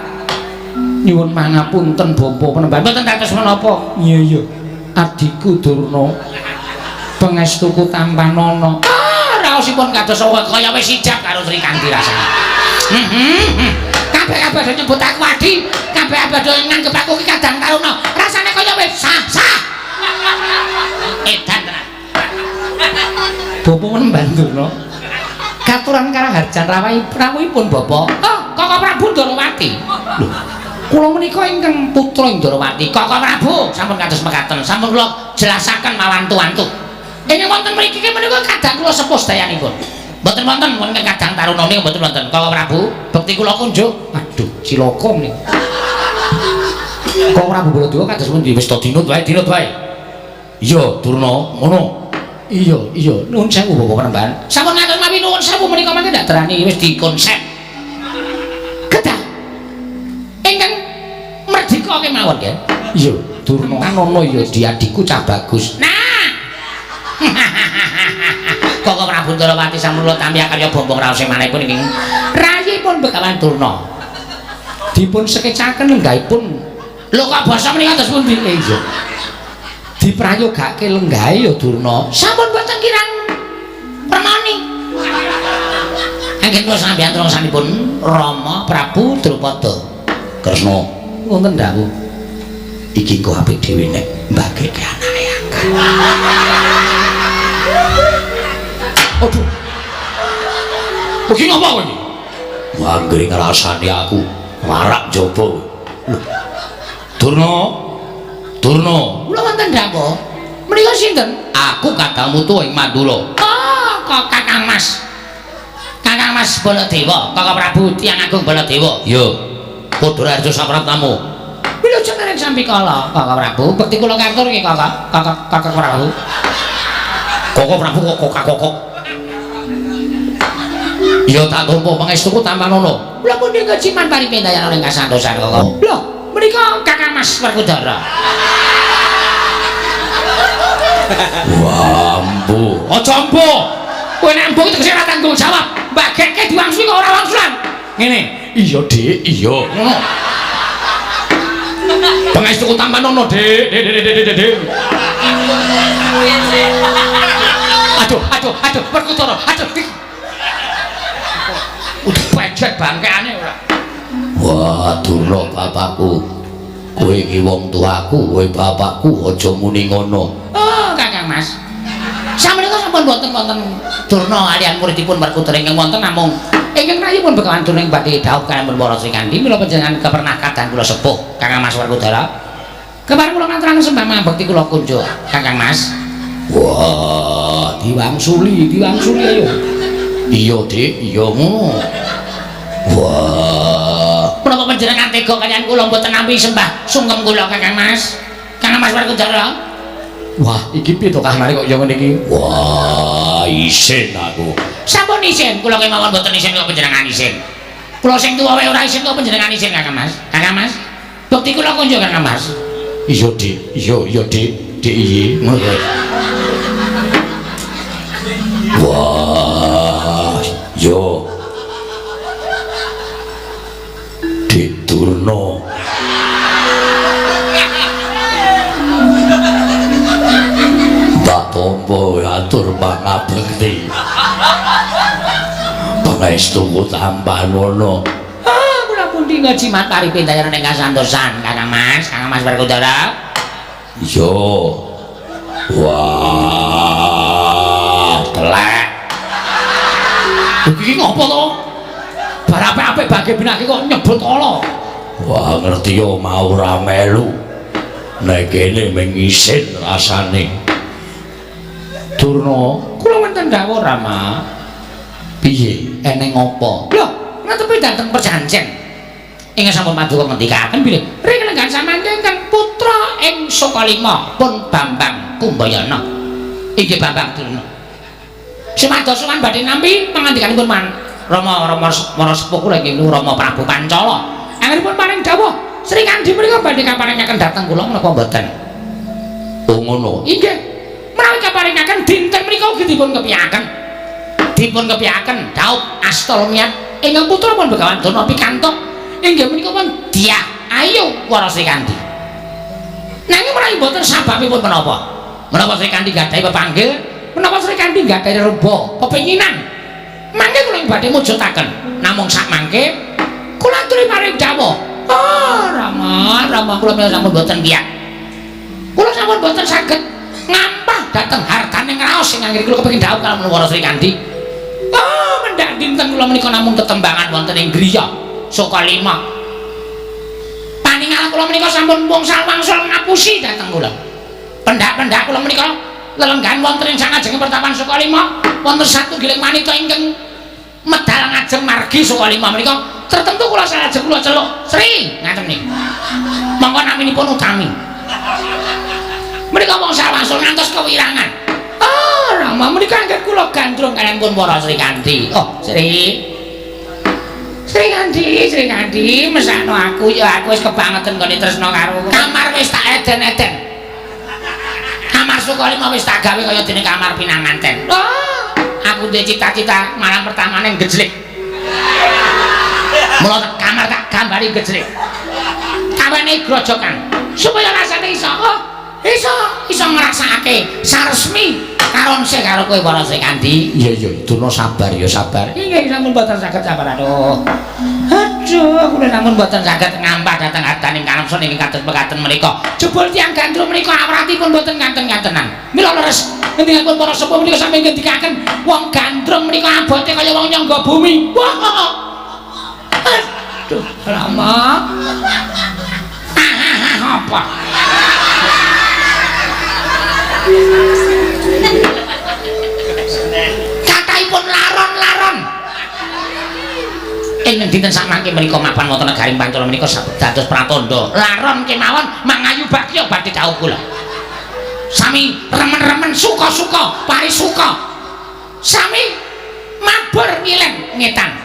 Nyuwun mangapunten Bapak Panembahan. Mboten dados menapa. Iya iya. Adhiku Durna. Pangestuku tampanana. Ah, raosipun kados kaya wis ijab karo Srikandhi rasane. Kabeh-kabeh do nyebut aku adi, kabeh-kabeh do nganggep aku ki kadang taruna. Rasane kaya wis sah-sah. Edan tenan. Bapak Panembahan Durna. Katuran karaharjan rawuhipun Bapak. Oh, Kakang Prabu Ndorowati. Lho, kula menika ingkang putra Ndorowati. Kakang Prabu sampun kados mekaten, sampun kula jelasaken mawantu-wantu. Ingkang wonten mriki menika kadang kula sepuh sedayanipun. Mboten wonten wonten kadang taruna niku mboten wonten. Kakang Prabu, bekti kula kunjuk. Aduh, cilaka menika. Kakang Prabu Baladewa kados pundi? Wis to dinut wae, dinut wae. Iya, Durna, ngono. Iya, iya, nuwun sewu Bapak Panembahan. Sampun ngatur mawi nuwun sewu menika mangke ndak derani wis dikonsep. Kedah. Ingkang merdika kemawon nggih. Iya, Durna ana ya diadhiku cah bagus. Nah. Kakang Prabu Ndorowati sampun kula tampi akarya bombong raose manehipun ingkang rayipun Begawan Durna. Dipun sekecaken lenggahipun. Lho kok basa menika terus pundi? Iya. Diprayogake lenggahe ya Durna. Sampun boten kirang permoni. Anggen kula sampeyan trungsanipun Rama Prabu Drupada. Kresna, wonten dawuh. Iki engko apik dhewe nek mbageke anake angkat. Aduh. Iki ngapa kowe iki? Wah, anggere ngrasani aku warak njaba. Lho. Durna. Durna. Kula wonten dawuh. Menika sinten? Aku kadang mutu ing Mandura. Oh, kok Kakang Mas. Kakang Mas Baladewa, Kakang Prabu Tiyang Agung Baladewa. Iya. Padha raharja sapraptamu. Wilujeng dereng sampikala, Kakang Prabu. Bekti kula katur nggih, Kakang. Kakang Kakang Prabu. Koko Prabu kok kokak-kokok. Ya tak tampa pangestuku tampanana. Kula pundi kejiman paripindayan ing kasantosan, Kakang. Lho, menika Kakang Mas Werkudara. Wah, ampuh. Aja ampuh. Kowe nek ampuh tegese ora tanggung jawab. Mbageke diwangsuli kok ora wangsulan. Ngene. Iya, Dik, iya. Ngono. Pangestuku tampanana, Dik. Dik, Dik, Dik, Dik, Dik. Aduh, aduh, aduh, Werkudara. Aduh. Udah pejet bangkeane ora. Wah, Durna bapakku. Kowe iki wong tuaku, kowe bapakku aja muni ngono. Oh, Kakang Mas. Samenika sampun wonten-wonten Durna alian muridipun Werkudara ingkang wonten namung ingkang rayipun Begawan Durna ing badhe dhaup kaliyan para Srikandhi mila panjenengan kepernah kadang kula sepuh Kakang Mas Werkudara. Kepareng kula ngaturaken sembah mangabekti kula kunjuk Kakang Mas. Wah, diwangsuli, diwangsuli ayo. Iya, Dik, iya ngono. Wah, menapa panjenengan tega kaliyan kula mboten nampi sembah sungkem kula Kakang Mas? Kakang Mas Werkudara. Wah, iki piye to kahanane kok ya ngene iki? Wah, isin aku. Sampun isin, kula kemawon mboten isin kok panjenengan isin. Kula sing tuwa wae ora isin kok panjenengan isin Kakang Mas. Kakang Mas, bekti kula kunjuk Kakang Mas. Iya, Dik. Iya, iya, Dik. Dik iya. Ngono kowe. Wah, yo. Dik Durna. Tak tampa atur pangabekti. Pangestuku tampanana. Ah, kula pundi ngajimat paripindayan ing kasantosan Kakang Mas, Kakang Mas Werkudara. Iya. Wah, telek. Iki ngopo to? Bar apik-apik bage binake kok nyebut ala. Wah, ngerti yo mau ora melu. Nek kene mung isin rasane. Durna, kula wonten dawuh Rama. Piye? Eneng apa? Lho, ngatepi dhateng perjanjen. Ingkang sampun paduka ngendikaken bilih ring lenggan samangke ingkang putra ing Sukalima pun Bambang Kumbayana. Inggih Bambang Durna. Sumados sowan badhe nampi pangandikanipun man Rama Rama para sepuh kula inggih Rama Prabu Pancala. Anggenipun paring dawuh Srikandhi menika badhe kaparingaken dhateng kula menapa mboten? Oh ngono. Inggih. Menawi kaparingaken dinten menika ugi dipun kepiyaken. Dipun kepiyaken dhaup asta lumiat Ingkang putra pun Begawan Durna pikantuk inggih menika pun Dyah Ayu Wara Srikandhi. Nanging menawi mboten sababipun menapa? Menapa Srikandhi gadhahi pepanggil? Menapa Srikandhi gadhahi reba pepenginan? Mangke kula ing badhe mujudaken. Namung sak mangke kula aturi paring dawuh. Oh, Rama, Rama kula menika sampun mboten piyat. Kula sampun mboten saged ngampah dhateng hartaning raos sing anggere kula kepengin dhawuh kalawan Wara Srikandhi. Oh, mendhak dinten kula menika namung tetembangan wonten ing griya Sukalima. Paningal kula menika sampun wngsal wangsul ngapusi dhateng kula. Pendak-pendak kula menika lelenggahan wonten ing sangajenge pertapan Sukalima wonten satunggiling wanita ingkang medal ngajeng margi Sukalima menika tertentu kula salajeng kula celuk Sri ngaten niku. Monggo naminipun Utami. Menika wngsal wangsul ngantos kewirangan. Oh, Rama menika anggen kula gandrung kaliyan pun para Srikandhi. Oh, Sri. Srikandhi, Srikandhi, mesakno aku ya aku wis kebangeten kene tresna karo kamar wis tak eden-eden. Kamar Sukalima wis tak gawe kaya dene kamar pinanganten. Oh, aku duwe cita-cita malam pertamane gejlik. Mula kamar tak gambari gejlik. Kawane grojokan supaya rasane iso oh, iso iso ngrasakake saresmi karonse karo kowe para Srikandhi. Iya iya, Durna sabar ya sabar. Inggih sampun boten saged sabar aduh. Aduh, kula sampun boten saged ngampah dhateng hartaning kanamsun ingkang kados mekaten menika. Jebul tiyang gandrung menika awratipun boten kanten-kantenan. Mila leres ngendikanipun para sepuh menika sampe ngendikaken wong gandrung menika abote kaya wong nyangga bumi. Wah. Aduh, Rama. Apa? Kathahipun laron-laron. Ing dinten sakmangke menika mapan wonten negaring Pancala menika dados pratandha. Laron kemawon mangayu bagya badhe dhawuh kula. Sami remen-remen suka-suka, parisuka. Sami mabur ngilen ngetan.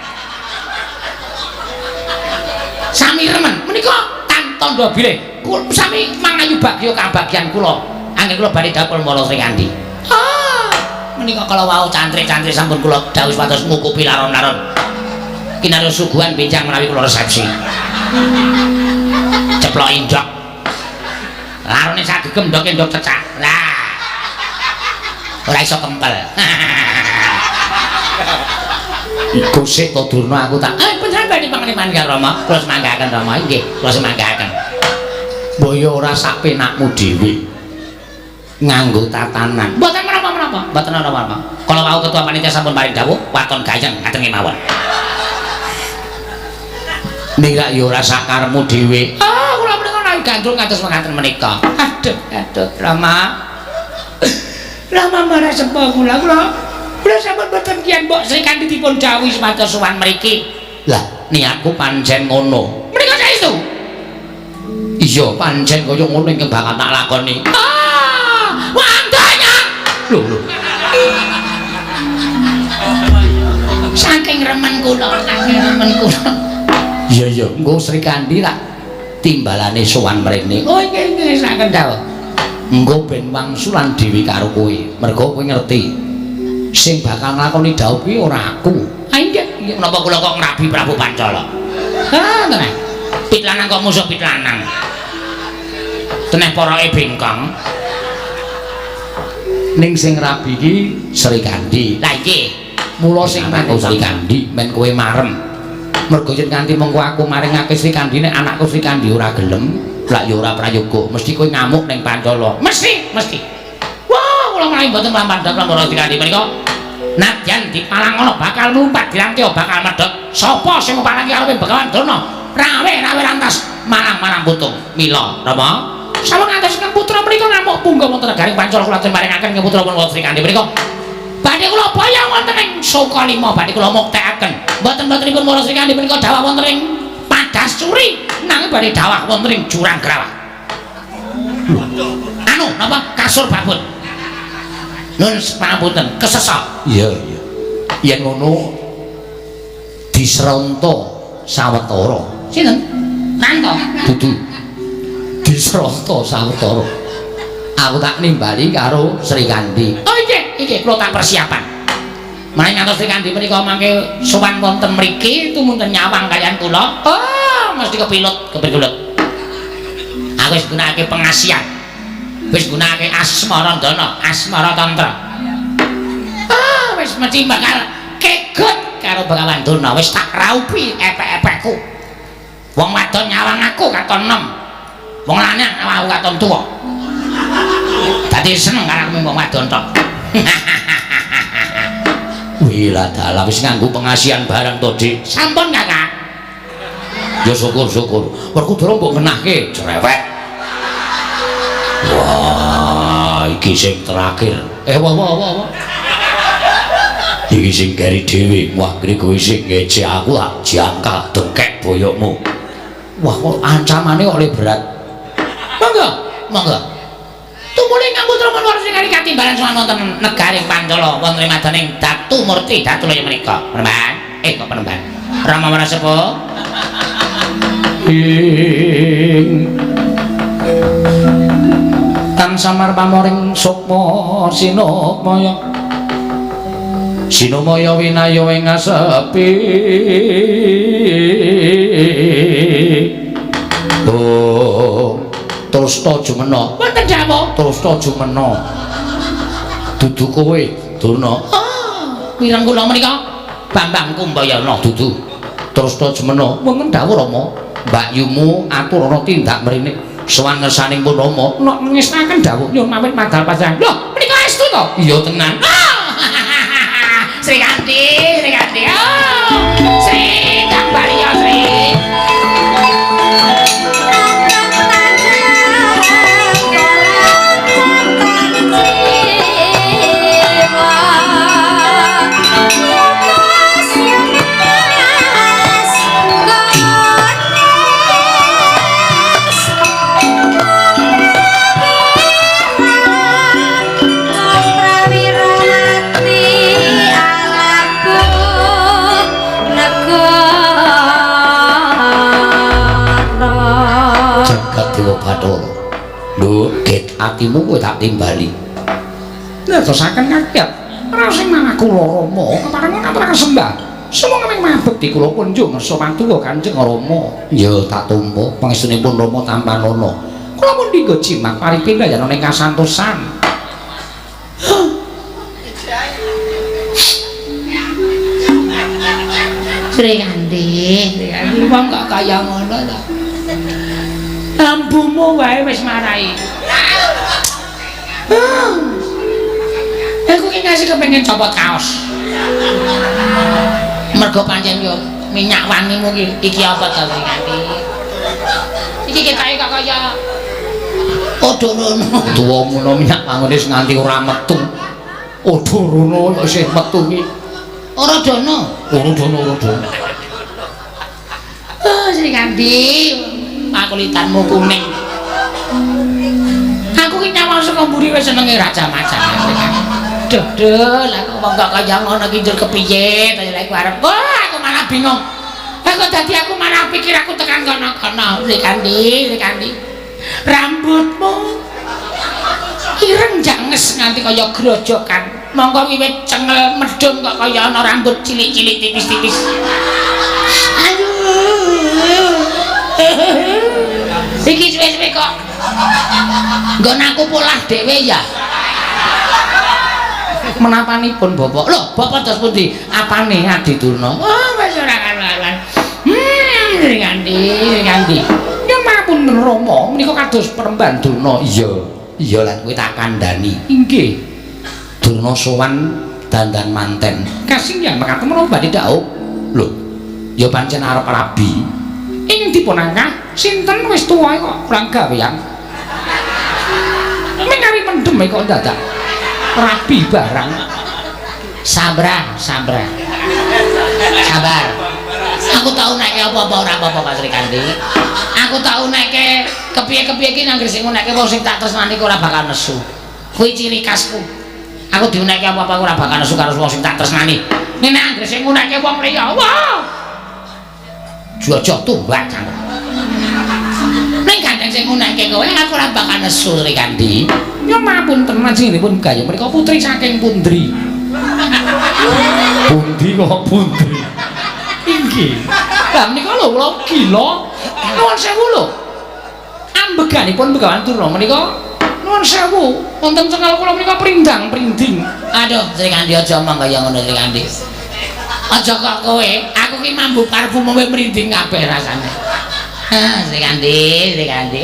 Sami remen menika tandha bilih sami mangayu bagya kabagyan kula. Anggen kula badhe dhawuh kula Srikandhi. Ah, menika kala wau cantrik-cantrik sampun kula dhawuh supados ngukupi laron-laron. Kinarya suguhan benjang menawi kula resepsi. Ceplok indok. Larone sagegem ndoke ndok cecak. Lah. Ora iso kempel. Iku sik to Durna aku tak panjenengan badhe panganiman karo Rama. Kula semanggaken Rama inggih, kula semanggaken. Mbok ya ora sak penakmu dhewe. Nganggo tatanan. Mboten menapa-menapa, mboten menapa-menapa. Kala wau ketua panitia sampun paring dawuh waton gayeng ngaten kemawon. Ning rak ya ora sakarepmu dhewe. Ah, kula menika menawi gandrung kados mekaten menika. Aduh, aduh, Rama. Rama marah sepuh kula, kula. Kula sampun boten kian mbok Srikandhi dipun dawuhi supados sowan mriki. Lah, niatku pancen ngono. Menika saestu. Iya, pancen kaya ngono ingkang bakal tak lakoni. Ah, wandanya. Lho, lho. Saking remen kula, saking remen kula. Iya iya, engko Srikandhi tak timbalane sowan mrene. Oh, inggih inggih saken dawuh. Engko ben wangsulan dhewe karo kowe. Mergo kowe ngerti sing bakal nglakoni dhawuh kuwi ora aku. Ah inggih, inggih menapa kula kok ngrabi Prabu Pancala. Ah, teneh. Pit lanang kok musuh pit lanang. Teneh poroke bengkong. Ning sing rabi iki Srikandhi. Lah iki mula sing mantu Srikandhi men kowe marem. Mergo yen nganti mengko aku maringake Srikandhi nek anakku Srikandhi ora gelem, lak ya ora prayoga, mesti kowe ngamuk ning Pancala. Mesti, mesti. Wah, kula menawi mboten mlampah para Srikandhi menika nadyan dipalangono bakal mlumpat dirantya bakal medhot. Sapa sing ngupalangi karepe Begawan Durna? Rawe-rawe rantas marang-marang putung. Mila, Rama. Sampun ngantos ingkang putra menika ngamuk punggawa wonten negaring Pancala kula atur maringaken ing putra pun Srikandhi menika. Badhe kula boyong wonten ing Sukalima, badhe kula muktekaken. Mboten-mbotenipun para Srikandhi menika dawah wonten ing Padasuri, nanging badhe dawah wonten ing Jurang Grawah. Anu, napa kasur babut. Nun pangapunten, kesesa. Iya, iya. Yen ngono disronta sawetara. Sinten? Nanto. Dudu. Disronta sawetara. Aku tak nimbali karo Srikandhi. Oh inggih, inggih kula tak persiapan. Menawi ngantos Srikandhi menika mangke sowan wonten mriki tumunten nyawang kaliyan kula. Oh, mesti kepilut, kepilut. Aku wis gunakake pengasihan. Wis gunakake asmarandana, asmara tantra. Ah, wis mesti bakal kegot karo Begawan Durna. Wis tak raupi epek-epekku. Wong wadon nyawang aku katon enom. Wong lanang nyawang aku katon tuwa. Dadi seneng karo aku wong wadon tok. Wila dalah wis nganggo pengasihan barang to, Dik. Sampun, Kakak. Ya syukur-syukur. Werkudara mbok ngenahke cerewet. Wah, iki sing terakhir. Wah wah wah wah. Iki sing keri dhewe. Wah, kene kowe sing ngece aku tak jangkal dengkek boyokmu. Wah, kok ancamane kok le berat. Monggo, monggo. Tumuli ingkang putra Manwara sing katimbalan sowan wonten negaring Pancala wonten ing madaning Datu Murti Datulaya menika. Penemban. Kok penemban. Rama Wara sepuh. Ing tan samar pamoring sukma sinumaya. Sinumaya winaya ing asepi. Oh, Trusta jumena. Wonten dawuh. Trusta jumena. Dudu kowe, Durna. Oh, mireng kula menika Bambang Kumbayana dudu. Trusta jumena. Wonten dawuh Rama. Mbakyumu aturana tindak mrene. Sowan ngersaning pun Rama. Nok ngestaken dawuh nyuwun pamit madal pasangan. Lho, menika estu to? Iya tenan. Srikandhi, Srikandhi. Oh, Sri Kang Baliya Sri. Bathara. Lho, get atimu kowe tak timbali. Netesaken kakyat. Ora sing manah kula Rama, kepareng ngaturaken sembah. Sumangga ming mabekti kula kunjung ngersa patuwa Kanjeng Rama. Ya tak tampa pangestunipun Rama tampanana. Kula pun dinggo jimat paripindayan ing kasantosan. Srikandhi, Srikandhi wong kok kaya ngono to. Lambumu wae wis marai. Aku ki ngasih kepengin copot kaos. Mergo pancen yo minyak wangimu ki iki apa to Srikandhi? Iki ketoke kok kaya Odorono. Tuwa ngono minyak wangune wis nganti ora metu. Odorono kok isih metu ki. Ora dono. Ora dono, ora dono. Oh, Srikandhi. Kulitanmu kuning. Aku ki nyawang saka mburi wis senenge raja macam. Duh, duh, lah kok wong kok kaya ngono ki njur kepiye to lek arep. Wah, aku malah bingung. Aku dadi aku malah pikir aku tekan kono-kono. Srikandhi, Srikandhi. Rambutmu ireng janges nganti kaya grojokan. Mongko wiwit cengel medhun kok kaya ana rambut cilik-cilik tipis-tipis. Aduh. Iki suwe-suwe kok nggon aku polah dhewe ya. Menapanipun Bapak? Lho, Bapak dos pundi? Apane Adi Durna? Oh, wis ora karuan. Srikandhi, Srikandhi. Ya mapunten Rama, menika kados peremban Durna. Iya, iya lan kowe tak kandhani. Inggih. Durna sowan dandan manten. Kasinggihan mekaten menapa badhe dhaup? Lho, ya pancen arep rabi. Ing dipunangkah sinten wis tuwa kok kurang gawean. Mengari mendem kok dadak rabi barang. Sabrah, sabrah. Sabar. Aku tau naike apa-apa ora apa-apa Pak Srikandhi. Aku tau naike kepiye-kepiye iki nang sing naike wong sing tak tresnani ora bakal nesu. Kuwi ciri khasku. Aku diunekke apa-apa ora bakal nesu karo wong sing tak tresnani. Nek anggere sing ngunekke wong liya, wah. Jojo tumbak cangkem. Ning gandeng sing ngunekke kowe aku ora bakal nesu Srikandhi. Ya mapunten panjenenganipun gaya menika putri saking pundri. Pundi kok pundi? Inggih. Lah menika lho kula gila. Nuwun sewu lho. Ambeganipun Begawan Durna menika nuwun sewu wonten cengal kula menika prindang-prinding. Aduh, Srikandi aja omong kaya ngono Srikandi. Aja kok kowe, aku ki mambu parfum kowe mrinding kabeh rasane. Ah, Srikandi, Srikandi.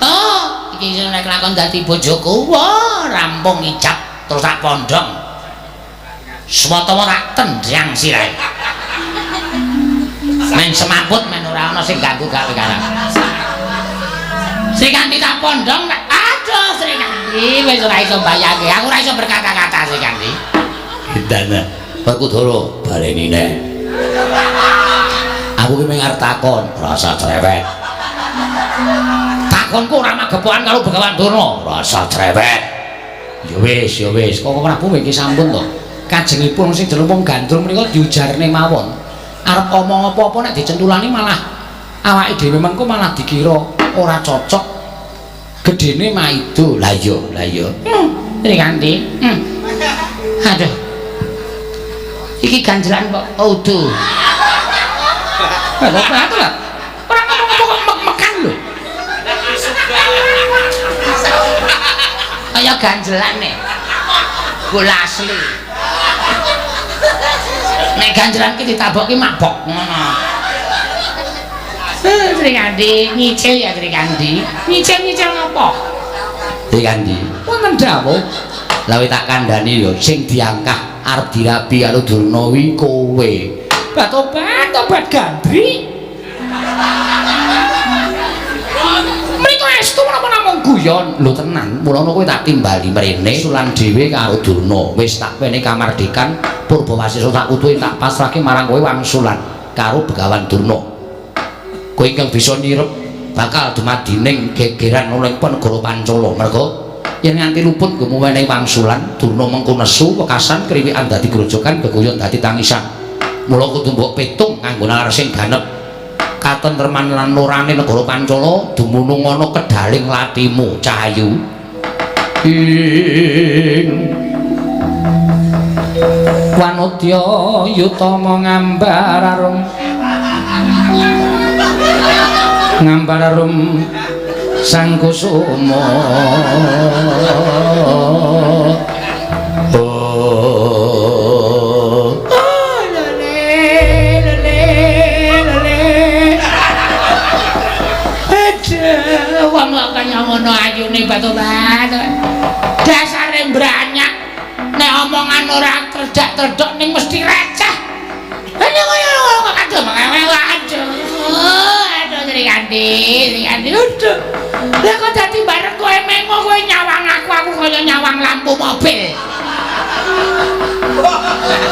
Oh, iki iso nek lakon dadi bojoku. Wah, rampung ijab terus tak pondong. Swatawa tak tendang sirahe. Men semamput men ora ana sing ganggu gawe karep. Srikandi tak pondong. Aduh, Srikandi wis ora iso mbayangke. Aku ora iso berkata-kata Srikandi. Dana, Werkudara baleni neh. Aku ki mung arep takon, rasa cerewet. Takonku ora magepokan karo Begawan Durna, rasa cerewet. Ya wis, ya wis, Koko Prabu iki sampun to. Kajengipun sing jeneng wong gandrung menika diujarne mawon. Arep omong apa-apa nek dicentulani malah awake dhewe mengko malah dikira ora cocok. Gedene maido. Lah iya, lah iya. Srikandi. Aduh. Iki ganjelan kok udu. Lah kok lah. Ora ngomong apa kok mek-mekan lho. Kaya ganjelan nih. Gula asli. Nek ganjelan ki ditaboki mabok ngono. Srikandi nyicil ya Srikandi. Nyicil-nyicil ngapa? Srikandi. Wonten dawuh. Lah tak kandhani lho sing diangkah arep dirabi karo Durna wi kowe. Batobat, tobat gandri. Mriko estu menapa namung guyon? Lho tenan, mulane kowe tak timbali mrene sulan dhewe karo Durna. Wis tak wene kamardikan Purbawasesa tak utuhi tak pasrahke marang kowe wangsulan karo Begawan Durna. Kowe ingkang bisa nyirep bakal dumadining gegeran ana ing negara Pancala. Merga yen nganti luput nggo wenehi wangsulan, Durna mengko nesu wekasan kriwikan dadi grojogan geguyon dadi tangisan. Mula kudu mbok pitung nganggo nalar sing ganep. Katentreman lan lorane negara Pancala dumunung ana kedaling latimu Cahayu. Ing wanodya yutama ngambar arum ngambar arum sang kusuma. Oh, lele lele lele. Aduh, wong kok kaya ngono ayune batu-batu. Dasare mbranyak. Nek omongan ora tredak-tredok ning mesti receh. Aduh, aduh, aduh. Aduh, Srikandi, Srikandi. Aduh. Lah kok dadi bareng kowe mengo kowe nyawang aku, aku kaya nyawang lampu mobil.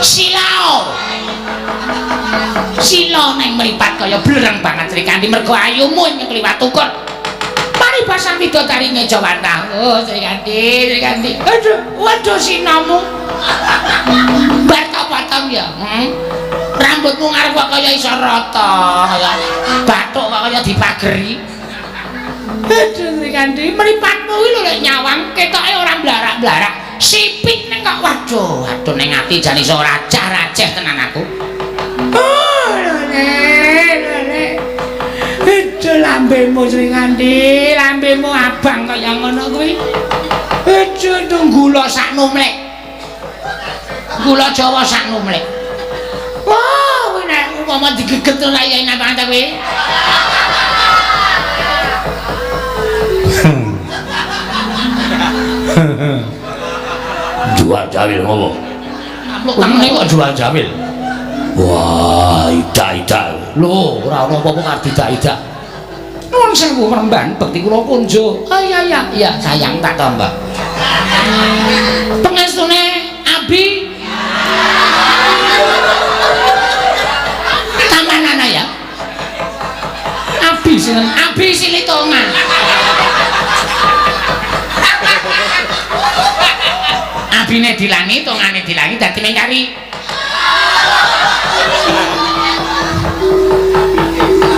Silao. Sila neng mripat kaya blereng banget Srikandi mergo ayumu ing kliwat ukur. Paribasan widodari ngejawantah. Oh, Srikandi, Srikandi. Aduh, waduh sinamu. Bar tak potong ya. Rambutmu ngarep kok kaya iso rata, kaya bathuk kok kaya dipageri. Aduh, Srikandi, mripatmu kuwi lho lek nyawang ketoke ora blarak-blarak. Sipit ning kok waduh, waduh ning ati jan iso racah-raceh tenan aku. Oh, lele, lele. Aduh lambemu Srikandi, lambemu abang kaya ngono kuwi. Aduh gula sak numlek. Gula Jawa sak numlek. Wah, kuwi nek umpama digeget ora ya enak banget kuwi. Jual jawil ngopo? Ampluk tangane kok jual jawil. Wah, idak-idak. Lho, ora ana apa-apa karo idak-idak. Nuwun sewu Premban, bekti kula kunjuk. Oh iya iya, iya sayang tak tambah. Pengestune Abi. Tamanana ya. Abi sinten? Abi Silitongan. Abine dilangi, tongane dilangi dadi mengkari.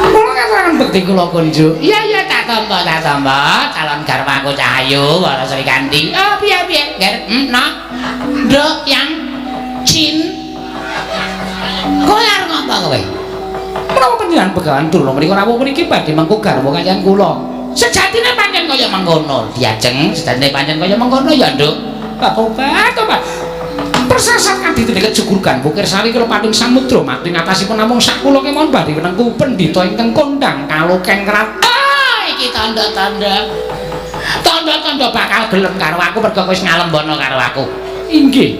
Kula ngaturaken bekti kula kunjuk. Iya iya tak tampa, tak tampa. Calon garwaku Cahayu para Srikandi. Oh piye piye, Ger. No. Nduk yang cin. Kowe arep ngapa kowe? Menawa panjenengan Begawan Durna menika rawuh mriki badhe mangku garwa kaliyan kula. Sejatine pancen kaya mengkono, Diajeng, sejatine pancen kaya mengkono ya, Nduk. Tobat, tobat. Persasat kadidene kejugurugan Bukir Sari kula pating samudra mati ngatasipun namung sak kula kemawon badhe wenengku pendhita ingkang kondhang kalokeng kraton. Ah, iki tanda-tanda. Tanda-tanda bakal gelem karo aku mergo wis ngalembono karo aku. Inggih.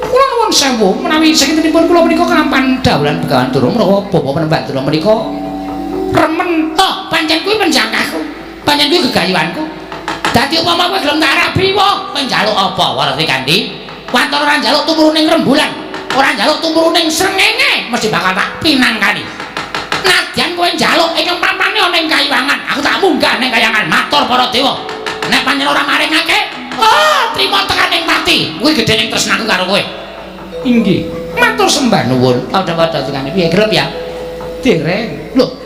Kula nuwun sewu menawi sakintenipun kula menika kelampan dawuhan Begawan Durna menawa Bapak Penemban Durna menika remen. Oh, pancen kuwi penjangkahku. Pancen kuwi gegayuhanku. Dadi upama kowe gelem tak rabi, wah, kowe njaluk apa Wara Srikandhi? Waton ora njaluk tumurune rembulan, ora njaluk tumurune srengenge, mesti bakal tak pinangkani. Nadyan kowe njaluk ingkang papane ana ing kayangan, aku tak munggah ning kayangan matur para dewa. Nek pancen ora maringake, oh, trima tekan ing pati. Kuwi gedhening tresnaku karo kowe. Inggih. Matur sembah nuwun. Padha-padha Srikandhi piye gelem ya? Dereng. Lho.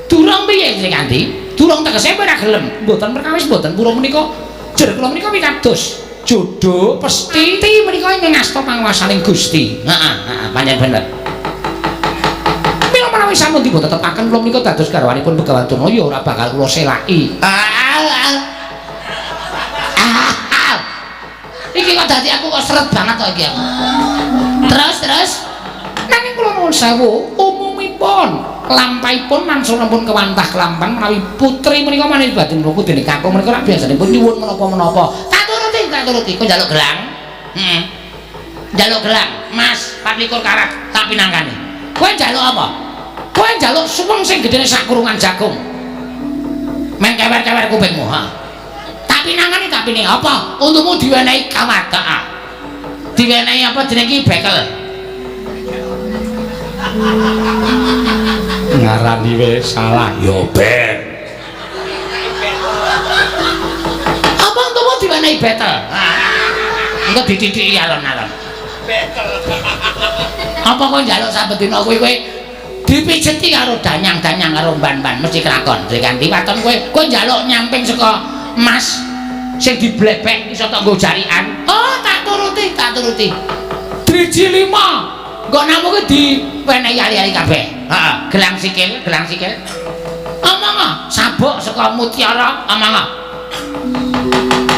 Durung piye Srikandhi? Durung tegese ora gelem. Mboten perkawis mboten pura menika. Jer kula menika pitados. Jodoh pesti menika ingkang ngasta panguwasaning Gusti. Heeh, heeh, pancen bener. Mila menawi sampun dipun tetepaken kula menika dados garwanipun Begawan Durna ya ora bakal kula selaki. Iki kok dadi aku kok seret banget kok iki aku. Terus nanging kula nuwun sewu umumipun lampahipun mansunipun kewantah kelampan menawi putri menika manis badhe mluku dening kakung menika rak biasanipun nyuwun menapa-menapa. Tak turuti, kok njaluk gelang? Heeh. Njaluk gelang, Mas, 24 karat tak pinangkani. Kowe njaluk apa? Kowe njaluk suweng sing gedene sak kurungan jagung. Men kewer-kewer kupingmu, ha. Tak pinangkani, tak pining apa? Untumu diwenehi kawat, heeh. Diwenehi apa jenenge iki bekel. Ngarani wis salah ya ben. Apa untumu diwenehi betel? Engko ditithiki alon-alon. Betel. Apa kowe njaluk saben dina kuwi kowe dipijeti karo danyang-danyang karo mban-mban mesti kelakon. Srikandhi waton kowe kowe njaluk nyamping saka emas sing diblebek iso tok nggo jarikan. Oh, tak turuti, tak turuti. Driji 5. Engko namu kuwi diwenehi ali-ali kabeh. Heeh, gelang sikil, gelang sikil. Omong sabuk saka mutiara, omong.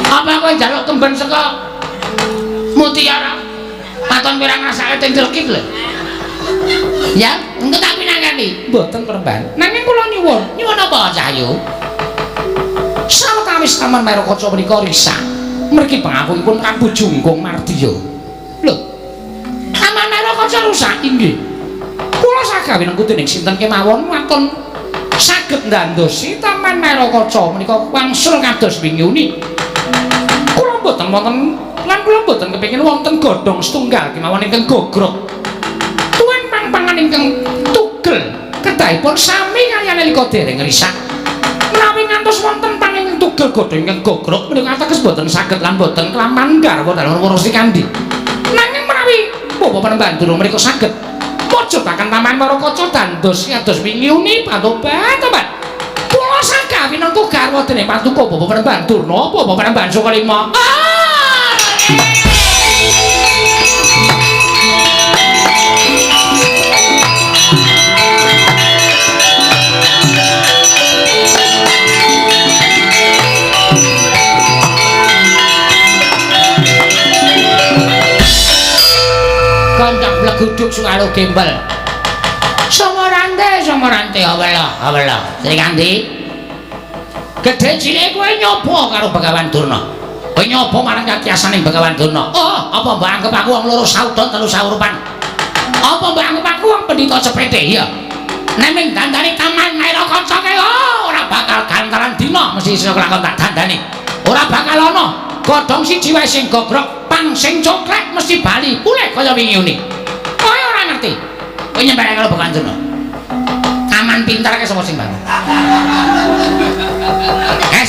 Apa kowe njaluk kemben saka mutiara? Waton kowe ora ngrasake teng celkit lho. Ya, engko tak pinangkani. Mboten peremban. Nanging kula nyuwun, nyuwun apa Cahyu? Sawetawis Taman Maerakaca menika risak. Mergi pangakuipun Prabu Jungkung Mardiya. Lho. Taman Maerakaca rusak inggih. Kula sagawe nengku dening sinten kemawon waton saged ndandosi Taman Maerakaca menika wangsul kados wingi uni. Kula mboten wonten lan kula mboten kepengin wonten godhong setunggal kemawon ingkang gogrok. Tuwin pang-pangan ingkang tugel kedahipun sami kaliyan nalika dereng risak. Menawi ngantos wonten pang ingkang tugel godhong ingkang gogrok menika ateges mboten saged lan mboten kelaman garwa dalem Wara Srikandhi. Nanging menawi Bapak Panembahan Durna menika saged mujudaken Taman Maerakaca dandos kados wingi uni patobat-tobat. Kula sagawe nengku garwa dening Patuko Bapak Panembahan Durna, Bapak Panembahan Sukalima. Kontak bleguduk sukalo gembel. Samarante, samarante awela, awela. Srikandhi. Gedhe cilik kowe nyoba karo Begawan Durna. Kowe nyoba marang katiasaning Begawan Durna. Oh, apa mbok anggap aku wong loro saudon telu saurupan? Apa mbok anggap aku wong pendhita cepete? Iya. Nek ming dandani Taman Maerakaca kae oh, ora bakal gantaran dina mesti iso kelakon tak dandani. Ora bakal ana godhong siji wae sing gogrok, pang sing coklek mesti bali pulih kaya wingi uni. Kowe ora ngerti. Kowe nyempelake karo Begawan Durna. Taman pintar kae sapa sing bangun?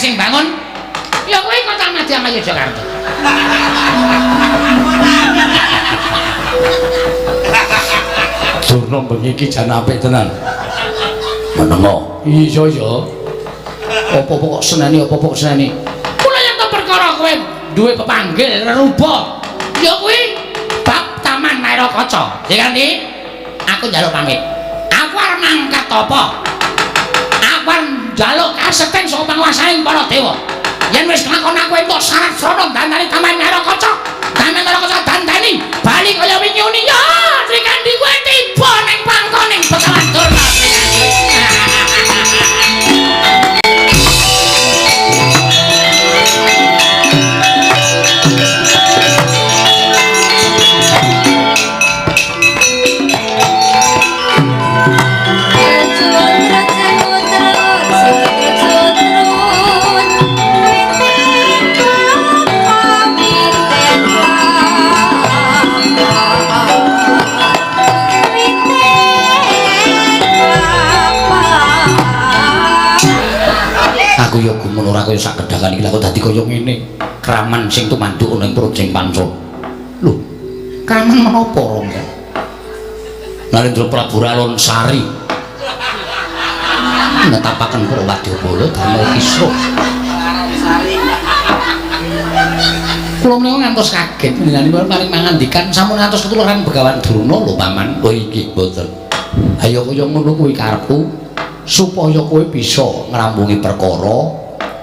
Sing bangun ya kowe kota Madya Yogyakarta. Durna bengi iki jan apik tenan. Menengo. Iya ya. Apa-apa kok seneni, apa-apa kok seneni. Kula yen to perkara kowe duwe pepanggil reruba. Ya kuwi bab Taman Maerakaca. Ya kan iki? Aku njaluk pamit. Aku arep mangkat apa? Aku arep njaluk kasekten saka panguwasaning para dewa. Yen wis kelakon aku entuk syarat srana dandani Taman Marokaca. Taman Marokaca dandani bali kaya wingi uni ya Srikandi kuwi tiba ning pangkoning Begawan Durna Srikandi. Aku ya gumun ora kaya sak kedhakan iki lha kok dadi kaya ngene. Kraman sing tumanduk ana ing Projeng Panca. Lho, kraman menapa Rangga? Narendra Prabu Ralon Sari netapaken para wadyabala damel kisruh. Kula menika ngantos kaget panjenenganipun paring mangandikan sampun ngantos ketularan Begawan Durna lho Paman. Oh inggih mboten. Ayo kaya ngono kuwi karepku supaya kowe bisa ngrampungi perkara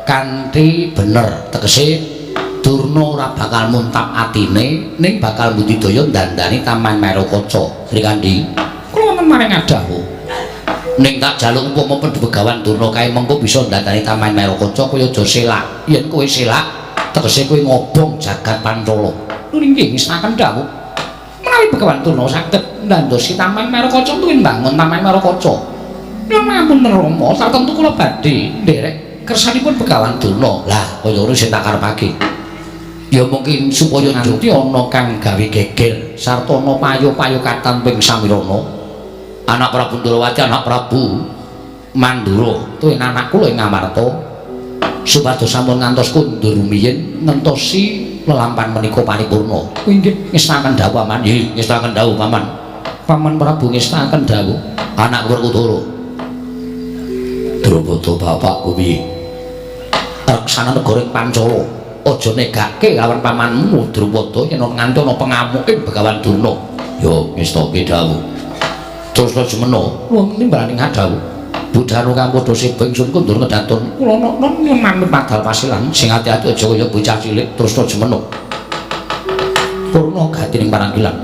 kanthi bener. Tegese Durna ora bakal muntap atine ning bakal budidaya dandani Taman Marokaca. Srikandi, kula wonten maring adhawu. Ning tak jaluk upama Begawan Durna kae mengko bisa dandani Taman Marokaca kowe aja selak. Yen kowe selak tegese kowe ngobong jagat Pancala. Lho inggih ngestaken dawuh. Menawi Begawan Durna saged ndandosi Taman Marokaca tuwin mbangun Taman Marokaca. Nyuwun pangapunten Rama, tartemtu kula badhe nderek kersanipun Begawan Durna. Lah, kaya ngono sing tak karepake. Ya mungkin supaya nganti ana kang gawe geger sarta ana payo-payo katon ping samirana. Anak Prabu Ndrawati, anak Prabu Mandura, tuwin anak kula ing Ngamarta supados sampun ngantos kundur rumiyin ngentosi lelampan menika paripurna. Inggih, ngestaken dawuh Paman. Nggih, ngestaken dawuh Paman. Paman Prabu ngestaken dawuh. Anak Werkudara. Drupada bapakku piye? Reksana negara ing Pancala, aja negake lawan pamanmu Drupada yen nganti ana pengamuke Begawan Durna. Ya ngestake dawuh. Terus jemena wonten timbalaning adawuh. Budhanu kang padha seba ingsun kundur ngedaton. Kula nyuwun manut padal pasilan sing ati-ati aja kaya bocah cilik terus jemena. Purna gatining parangkilan.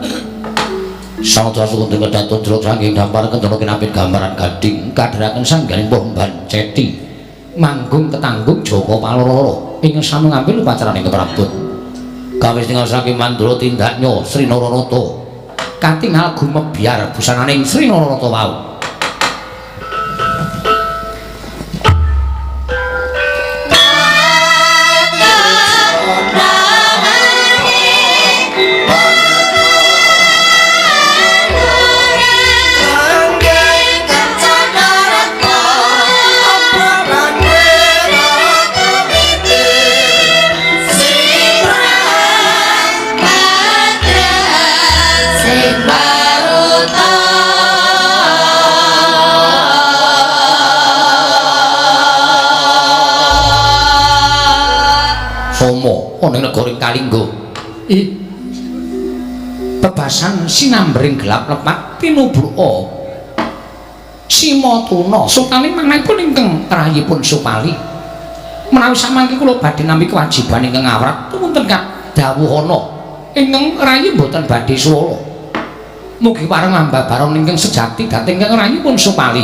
Sanata sukunten kedaton jelok saking dampar kendana kinapit gambaran gading kadheraken sangganing Pomban Ceti manggung ketanggung Joko Paloro ing sami ngambil upacaraning keprabon kawis tinggal saking Mandura tindaknya Sri Naranata katingal gumebyar busananing Sri Naranata wau. Ana ing negara Kalingga. Bebasan sinambering gelap lepat tinubruka Simatuna sutane manahipun ingkang rayipun Supali. Menawi samangke kula badhe nampi kewajiban ingkang awrat wonten kadhawuhana ingkang rayi mboten badhe suwala. Mugi pareng ambabaron ingkang sejati dhateng ingkang rayipun Supali.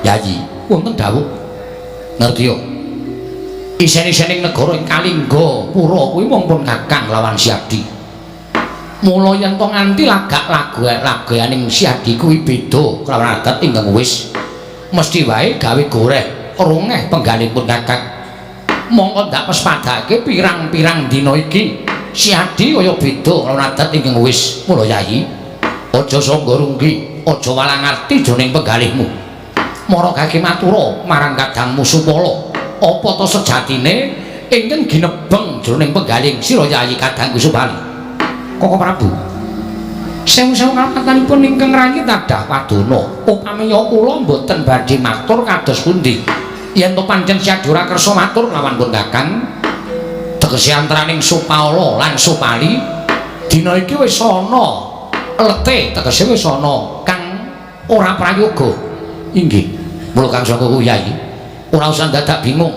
Yayi, wonten dawuh. Ngertiya? Isen-isening negara ing Kalingga pura kuwi mung pun kakang lawan Siadi. Mula yen to nganti lagak lagu-laguaning Siadi kuwi beda kelawan adat ingkang wis mesti wae gawe goreh rongeh penggalipun kakang. Mongko ndak pespadake pirang-pirang dina iki Siadi kaya beda kelawan adat ingkang wis. Mula Yayi, aja sangga runggi, aja walang arti jroning penggalihmu. Mara gage matura marang kadangmu Supala. Apa to sejatine ingkang ginebeng jroning penggaling sira Yayi kadangku Supali? Koko Prabu, sewu-sewu kapatanipun ingkang rayi tadah padana. Upami kula mboten badhe matur kados pundi. Yen to pancen Siadi ora kersa matur lawan pun kakang, tegese antaraning Supala lan Supali dina iki wis ana lete, tegese wis ana kang Ora prayoga. Inggih. Mula Kang Saka Yai, ora usah dadak bingung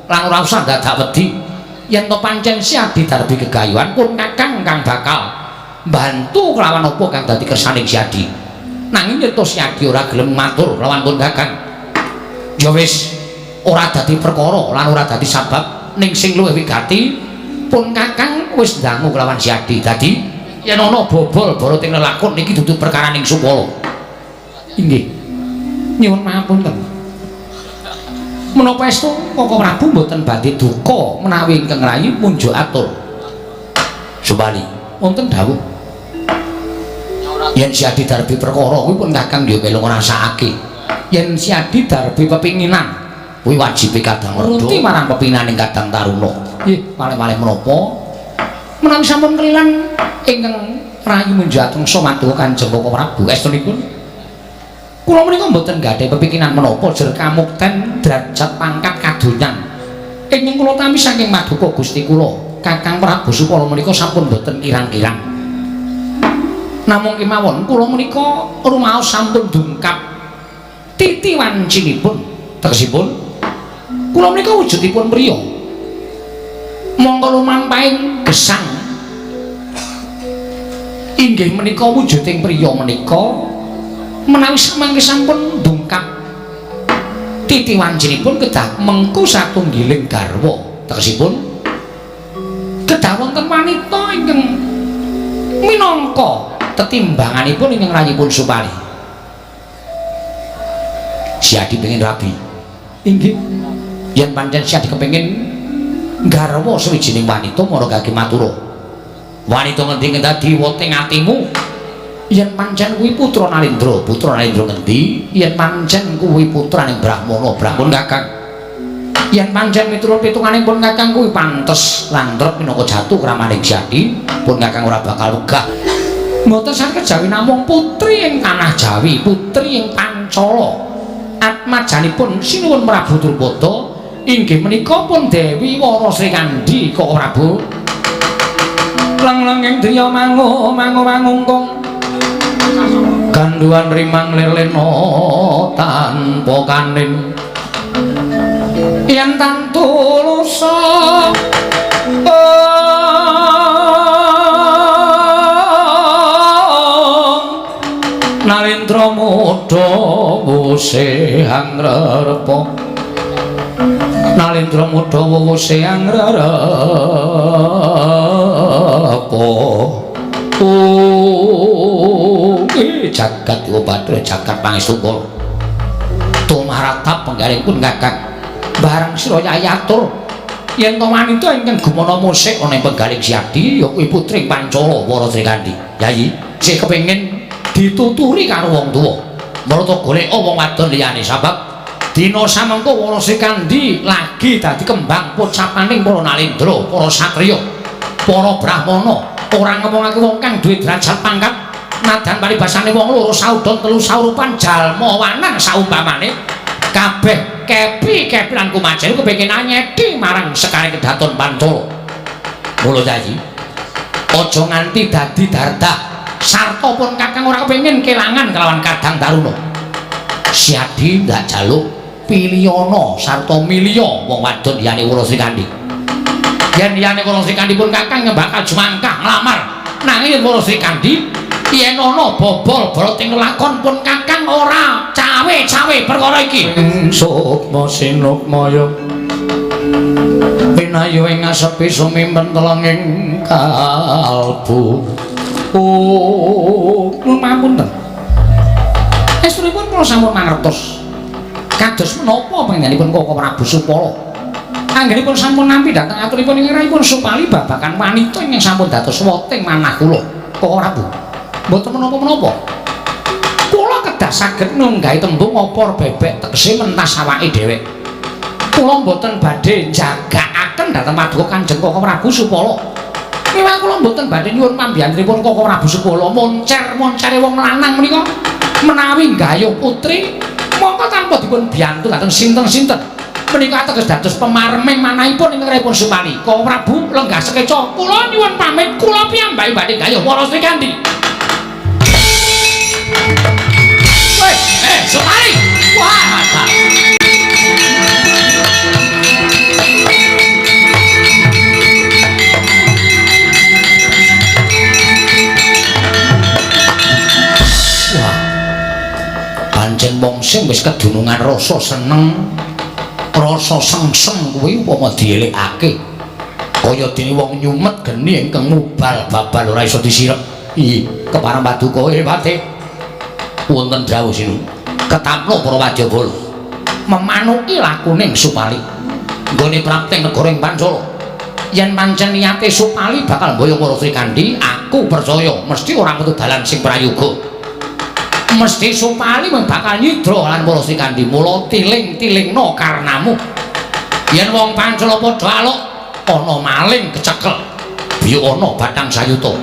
lan ora usah dadak wedi. Yen to pancen Si Adi darbi gegayuhan pun Kakang kang bakal mbantu kelawan apa kang dadi kersaning Si Adi. Nanging yen to Si Adi ora gelem matur kelawan pun Kakang, ya wis ora dadi perkara lan ora dadi sabab ning sing luwih wigati pun Kakang wis ndangu kelawan Si Adi. Dadi yen ana bobol barating lelakon niki dudu perkaraning Supala. Inggih. Nyuwun pangapunten. Menapa estu Koko Prabu mboten badhe duka menawi ingkang rayi munjuk atur? Supali, wonten dawuh. Yen Si Adi darbi perkara kuwi pun Kakang ya melu ngrasakake. Yen Si Adi darbi pepinginan kuwi wajibe Kadang Werda nuruti marang pepinginaning Kadang Taruna. Nggih, malih-malih menapa? Menawi sampun kelilan ingkang rayi munjuk atur matur Kanjeng Koko Prabu estunipun kula menika mboten gadhahi pepikiran menapa jer kamukten derajat pangkat kadonyan. Ingkang kula tampi saking maduka Gusti kula, Kakang Prabu Supala menika sampun mboten kirang-kirang. Namung kemawon kula menika rumaos sampun dungkap titi wancinipun. Tegesipun kula menika wujudipun priya. Mongko lumampahing gesang inggih menika wujuding priya menika menawi samangke sampun dungkap titi wancinipun kedah mengku satunggiling garwa. Tegesipun kedah wonten wanita ingkang minangka tetimbanganipun ingkang rayipun Supali. Si Adi pengin rabi. Inggih. Yen pancen Si Adi kepengin garwa sawijining wanita mara gage matura. Wanita ngendi dadi woting atimu? Yen pancen kuwi putra Nalendra, putra Nalendra ngendi? Yen pancen kuwi putraning Brahmana, Brahman Kakang. Yen pancen miturut pitunganing pun Kakang kuwi pantes lan trep minangka jatuh kramaning Si Adi, pun Kakang ora bakal wegah. Mboten saged kejawi namung putri ing tanah Jawi, putri ing Pancala. Atmajanipun Sinuwun Prabu Drupada inggih menika pun Dewi Wara Srikandhi Koko Prabu. Leng-lenging driya mangu mangu mangungkung ganduan rimang lelena tanpa kanin. Yen tantu lusa Nalendra muda wuse angrerepa. Nalendra muda wuse angrerepa. Jagat Wobatra jagat pangestu kala. Tumaratap penggaring pun Kakang. Bareng sira yai atur yen to wanita ingkang gumana musik ana ing penggaring Si Adi ya kuwi putri Pancala Wara Srikandhi. Yai sing kepengin dituturi karo wong tuwa. Marata goleka wong wadon liyane sabab dina samengko Wara Srikandhi lagi dadi kembang pocapaning para nalendra, para satriya, para brahmana, ora ngomongake wong kang duwe derajat pangkat nadan paribasane wong loro saudon telu saurupan jalma wanang saumpamane kabeh kepi-kepi lan kumajen kepengin nyedi marang sekaring kedaton Pancala. Mula Yayi aja nganti dadi dardah sarta pun Kakang ora kepengin kelangan kelawan Kadang Taruna. Si Adi ndak jaluk pilihana sarta milya wong wadon liyane Wara Srikandhi. Yen liyane Wara Srikandhi pun Kakang bakal jumangkah nglamar. Nanging Wara Srikandhi yen ana bobol barating lakon pun Kakang ora cawe-cawe perkara iki. Sukma sinukmaya pinayu ing asepi sumimpen telenging kalbu. Oh, mapunten. Estunipun kula sampun mangertos kados menapa panjenenganipun Koko Prabu Supala. Anggenipun sampun nampi dhateng aturipun ingkang Supali babagan wanita ingkang sampun dados woting manah kula. Koko Prabu, mboten menapa-menapa. Kula kedah saged nunggahi tembung opor bebek tegese mentas awake dhewek. Kula mboten badhe njagakaken dhateng paduka Kanjeng Koko Prabu Supala. Memang kula mboten badhe nyuwun pambiyantunipun Koko Prabu Supala moncer-moncere wong lanang menika menawi nggayuh putri mongko tanpa dipun biyantu dhateng sinten-sinten. Menika ateges dados pemareming manahipun ingkang Pun Supali. Koko Prabu lenggah sekeca, kula nyuwun pamit, kula piyambake badhe gayuh Wara Srikandhi. Woi, Supali. Wah, wah. Pancen wong sing wis kedunungan rasa seneng, rasa sengsem kuwi upama dielikake kaya dene wong nyumet geni ingkang mubal babal ora iso disirep. Iya, kepareng paduka Patih. Wonten dawuh sinun. Ketapno para wadyabala. Memanuki lakuning Supali. Nggone prapting negara ing Pancala. Yen pancen niate Supali bakal mboyong Wara Srikandhi, aku percaya mesti ora metu dalan sing prayoga. Mesti Supali mung bakal nyidra lan Wara Srikandhi. Mula tiling-tilingno karnamu. Yen wong Pancala padha aluk, ana maling kecekel, biyo ana batang sayuta.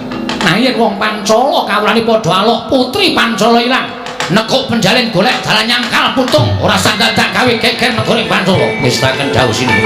Nah yen wong Pancala kawulane padha aluk, putri Pancala ilang. Nekuk penjalin golek dalan nyangkal putung, ora sandadak gawe geger negara ing Pancala. Wis taken dawuh sinun.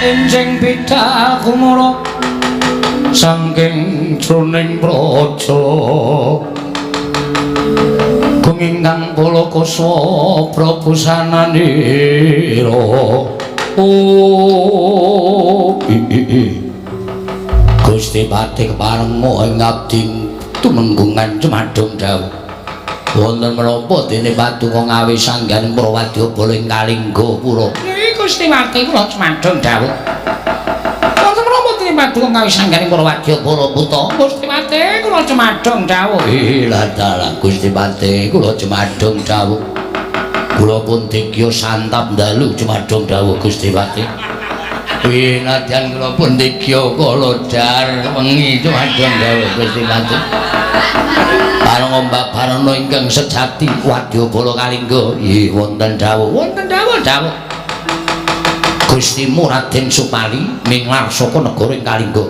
Enjing bidal kumara saking jroning praja gung ingkang palakuswa prabusananira. Oh, Gusti Patih keparenga ing abdi tumenggungan cumadung dawuh. Wonten menapa dene paduka ngawi sangganing para wadyabala ing Kalingga pura? Gusti Patih kula cumadung dawuh. Wonten menapa dene paduka ngawi sangganing para wadyabala puta? Gusti Patih kula cumadung dawuh. Lah dalah Gusti Patih kula cumadung dawuh. Kula pun digya santap dalu cumadung dawuh Gusti Patih. Nadyan kula pun digya kalodar wengi cumadung dawuh Gusti Patih. Parang babarana ingkang sejati wadyabala Kalingga. Nggih wonten dawuh. Wonten dawuh dawuh. Gustimu Raden Supali minglar saka negara ing Kalingga.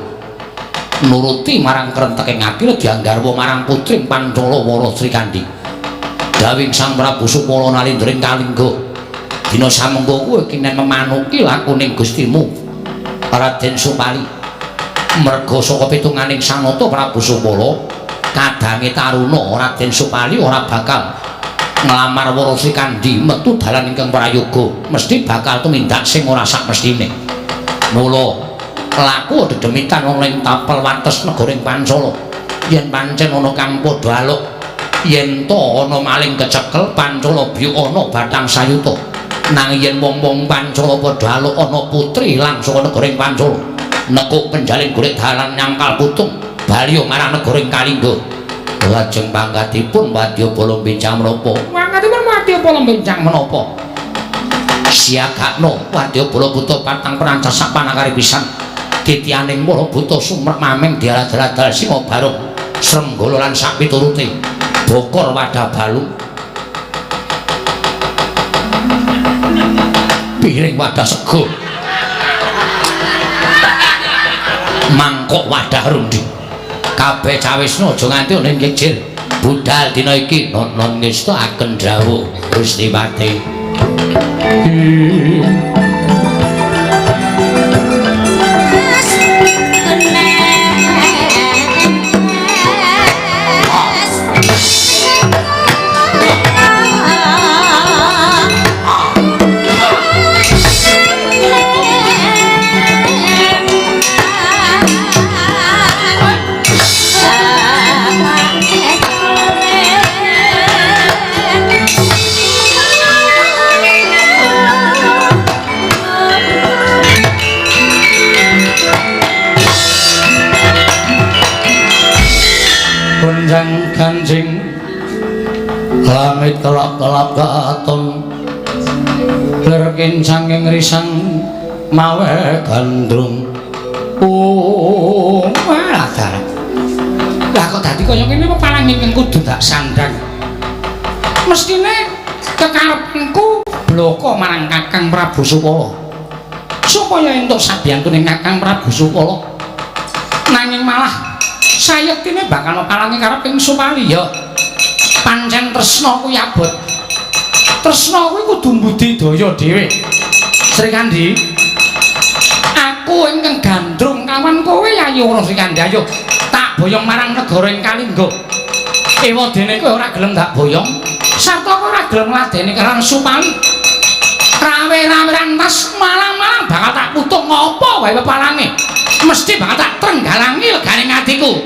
Nuruti marang krenteking ati dianggarwa marang putri Pancala Wara Srikandhi. Dawing Sang Prabu Supala nalindra ing Kalingga. Dina samengko kuwi kinen memanuki lakuning Gustimu Raden Supali. Merga saka pitunganing Sanata Prabu Supala kadange taruna Raden Supali ora bakal nglamar Wara Srikandhi metu dalan ingkang prayoga, mesti bakal tumindak sing ora sakmestine. Mula laku dedemitan ana ing tapel wates negara ing Pancala. Yen pancen ana kang padha aluk, yen ta ana maling kecekel, Pancala biyu ana batang sayuta. Nanging yen wong-wong Pancala padha aluk, ana putri ilang saka negara ing Pancala. Nekuk penjalin golek dalan nyangkal putung, bali marang negara ing Kalingga. Lajeng pangkatipun wadyabala bincang menapa? Pangkatipun wadyabala bincang menapa? Siagakno wadyabala buta patang perancas sak panakare pisan. Titianing para buta sumrek mameng dialadal-adal singa barung srenggala lan sak piturute. Bokor wadah balu. Piring wadah sego. Mangkok wadah rundi. Kabeh cawisna aja nganti ana ing jejer. Budal dina iki nonon ngestakaken dawuh Gusti Patih. Yeah. Langit kelap-kelap katon lir kincanging risang mawe gandrung. Oh, malah dalah. Lah kok dadi kaya ngene pepalang ingkang kudu tak sandang. Mestine kekarepanku bloko marang Kakang Prabu Sukala. Supaya entuk sabiyantune Kakang Prabu Sukala. Nanging malah sayektine bakal mepalangi kareping Supali ya. Pancen tresna kuwi abot. Tresna kuwi kudu mbudidaya dhewe. Srikandhi, aku ingkang gandrung kawan kowe ayo ora Srikandhi ayo tak boyong marang negara ing Kalingga. Ewadene kowe ora gelem tak boyong, sarta kowe ora gelem ngladeni karo Supali. Rawe-raweran tas malang-malang bakal tak putung ngopo wae pepalange. Mesti bakal tak trenggalangi legane atiku.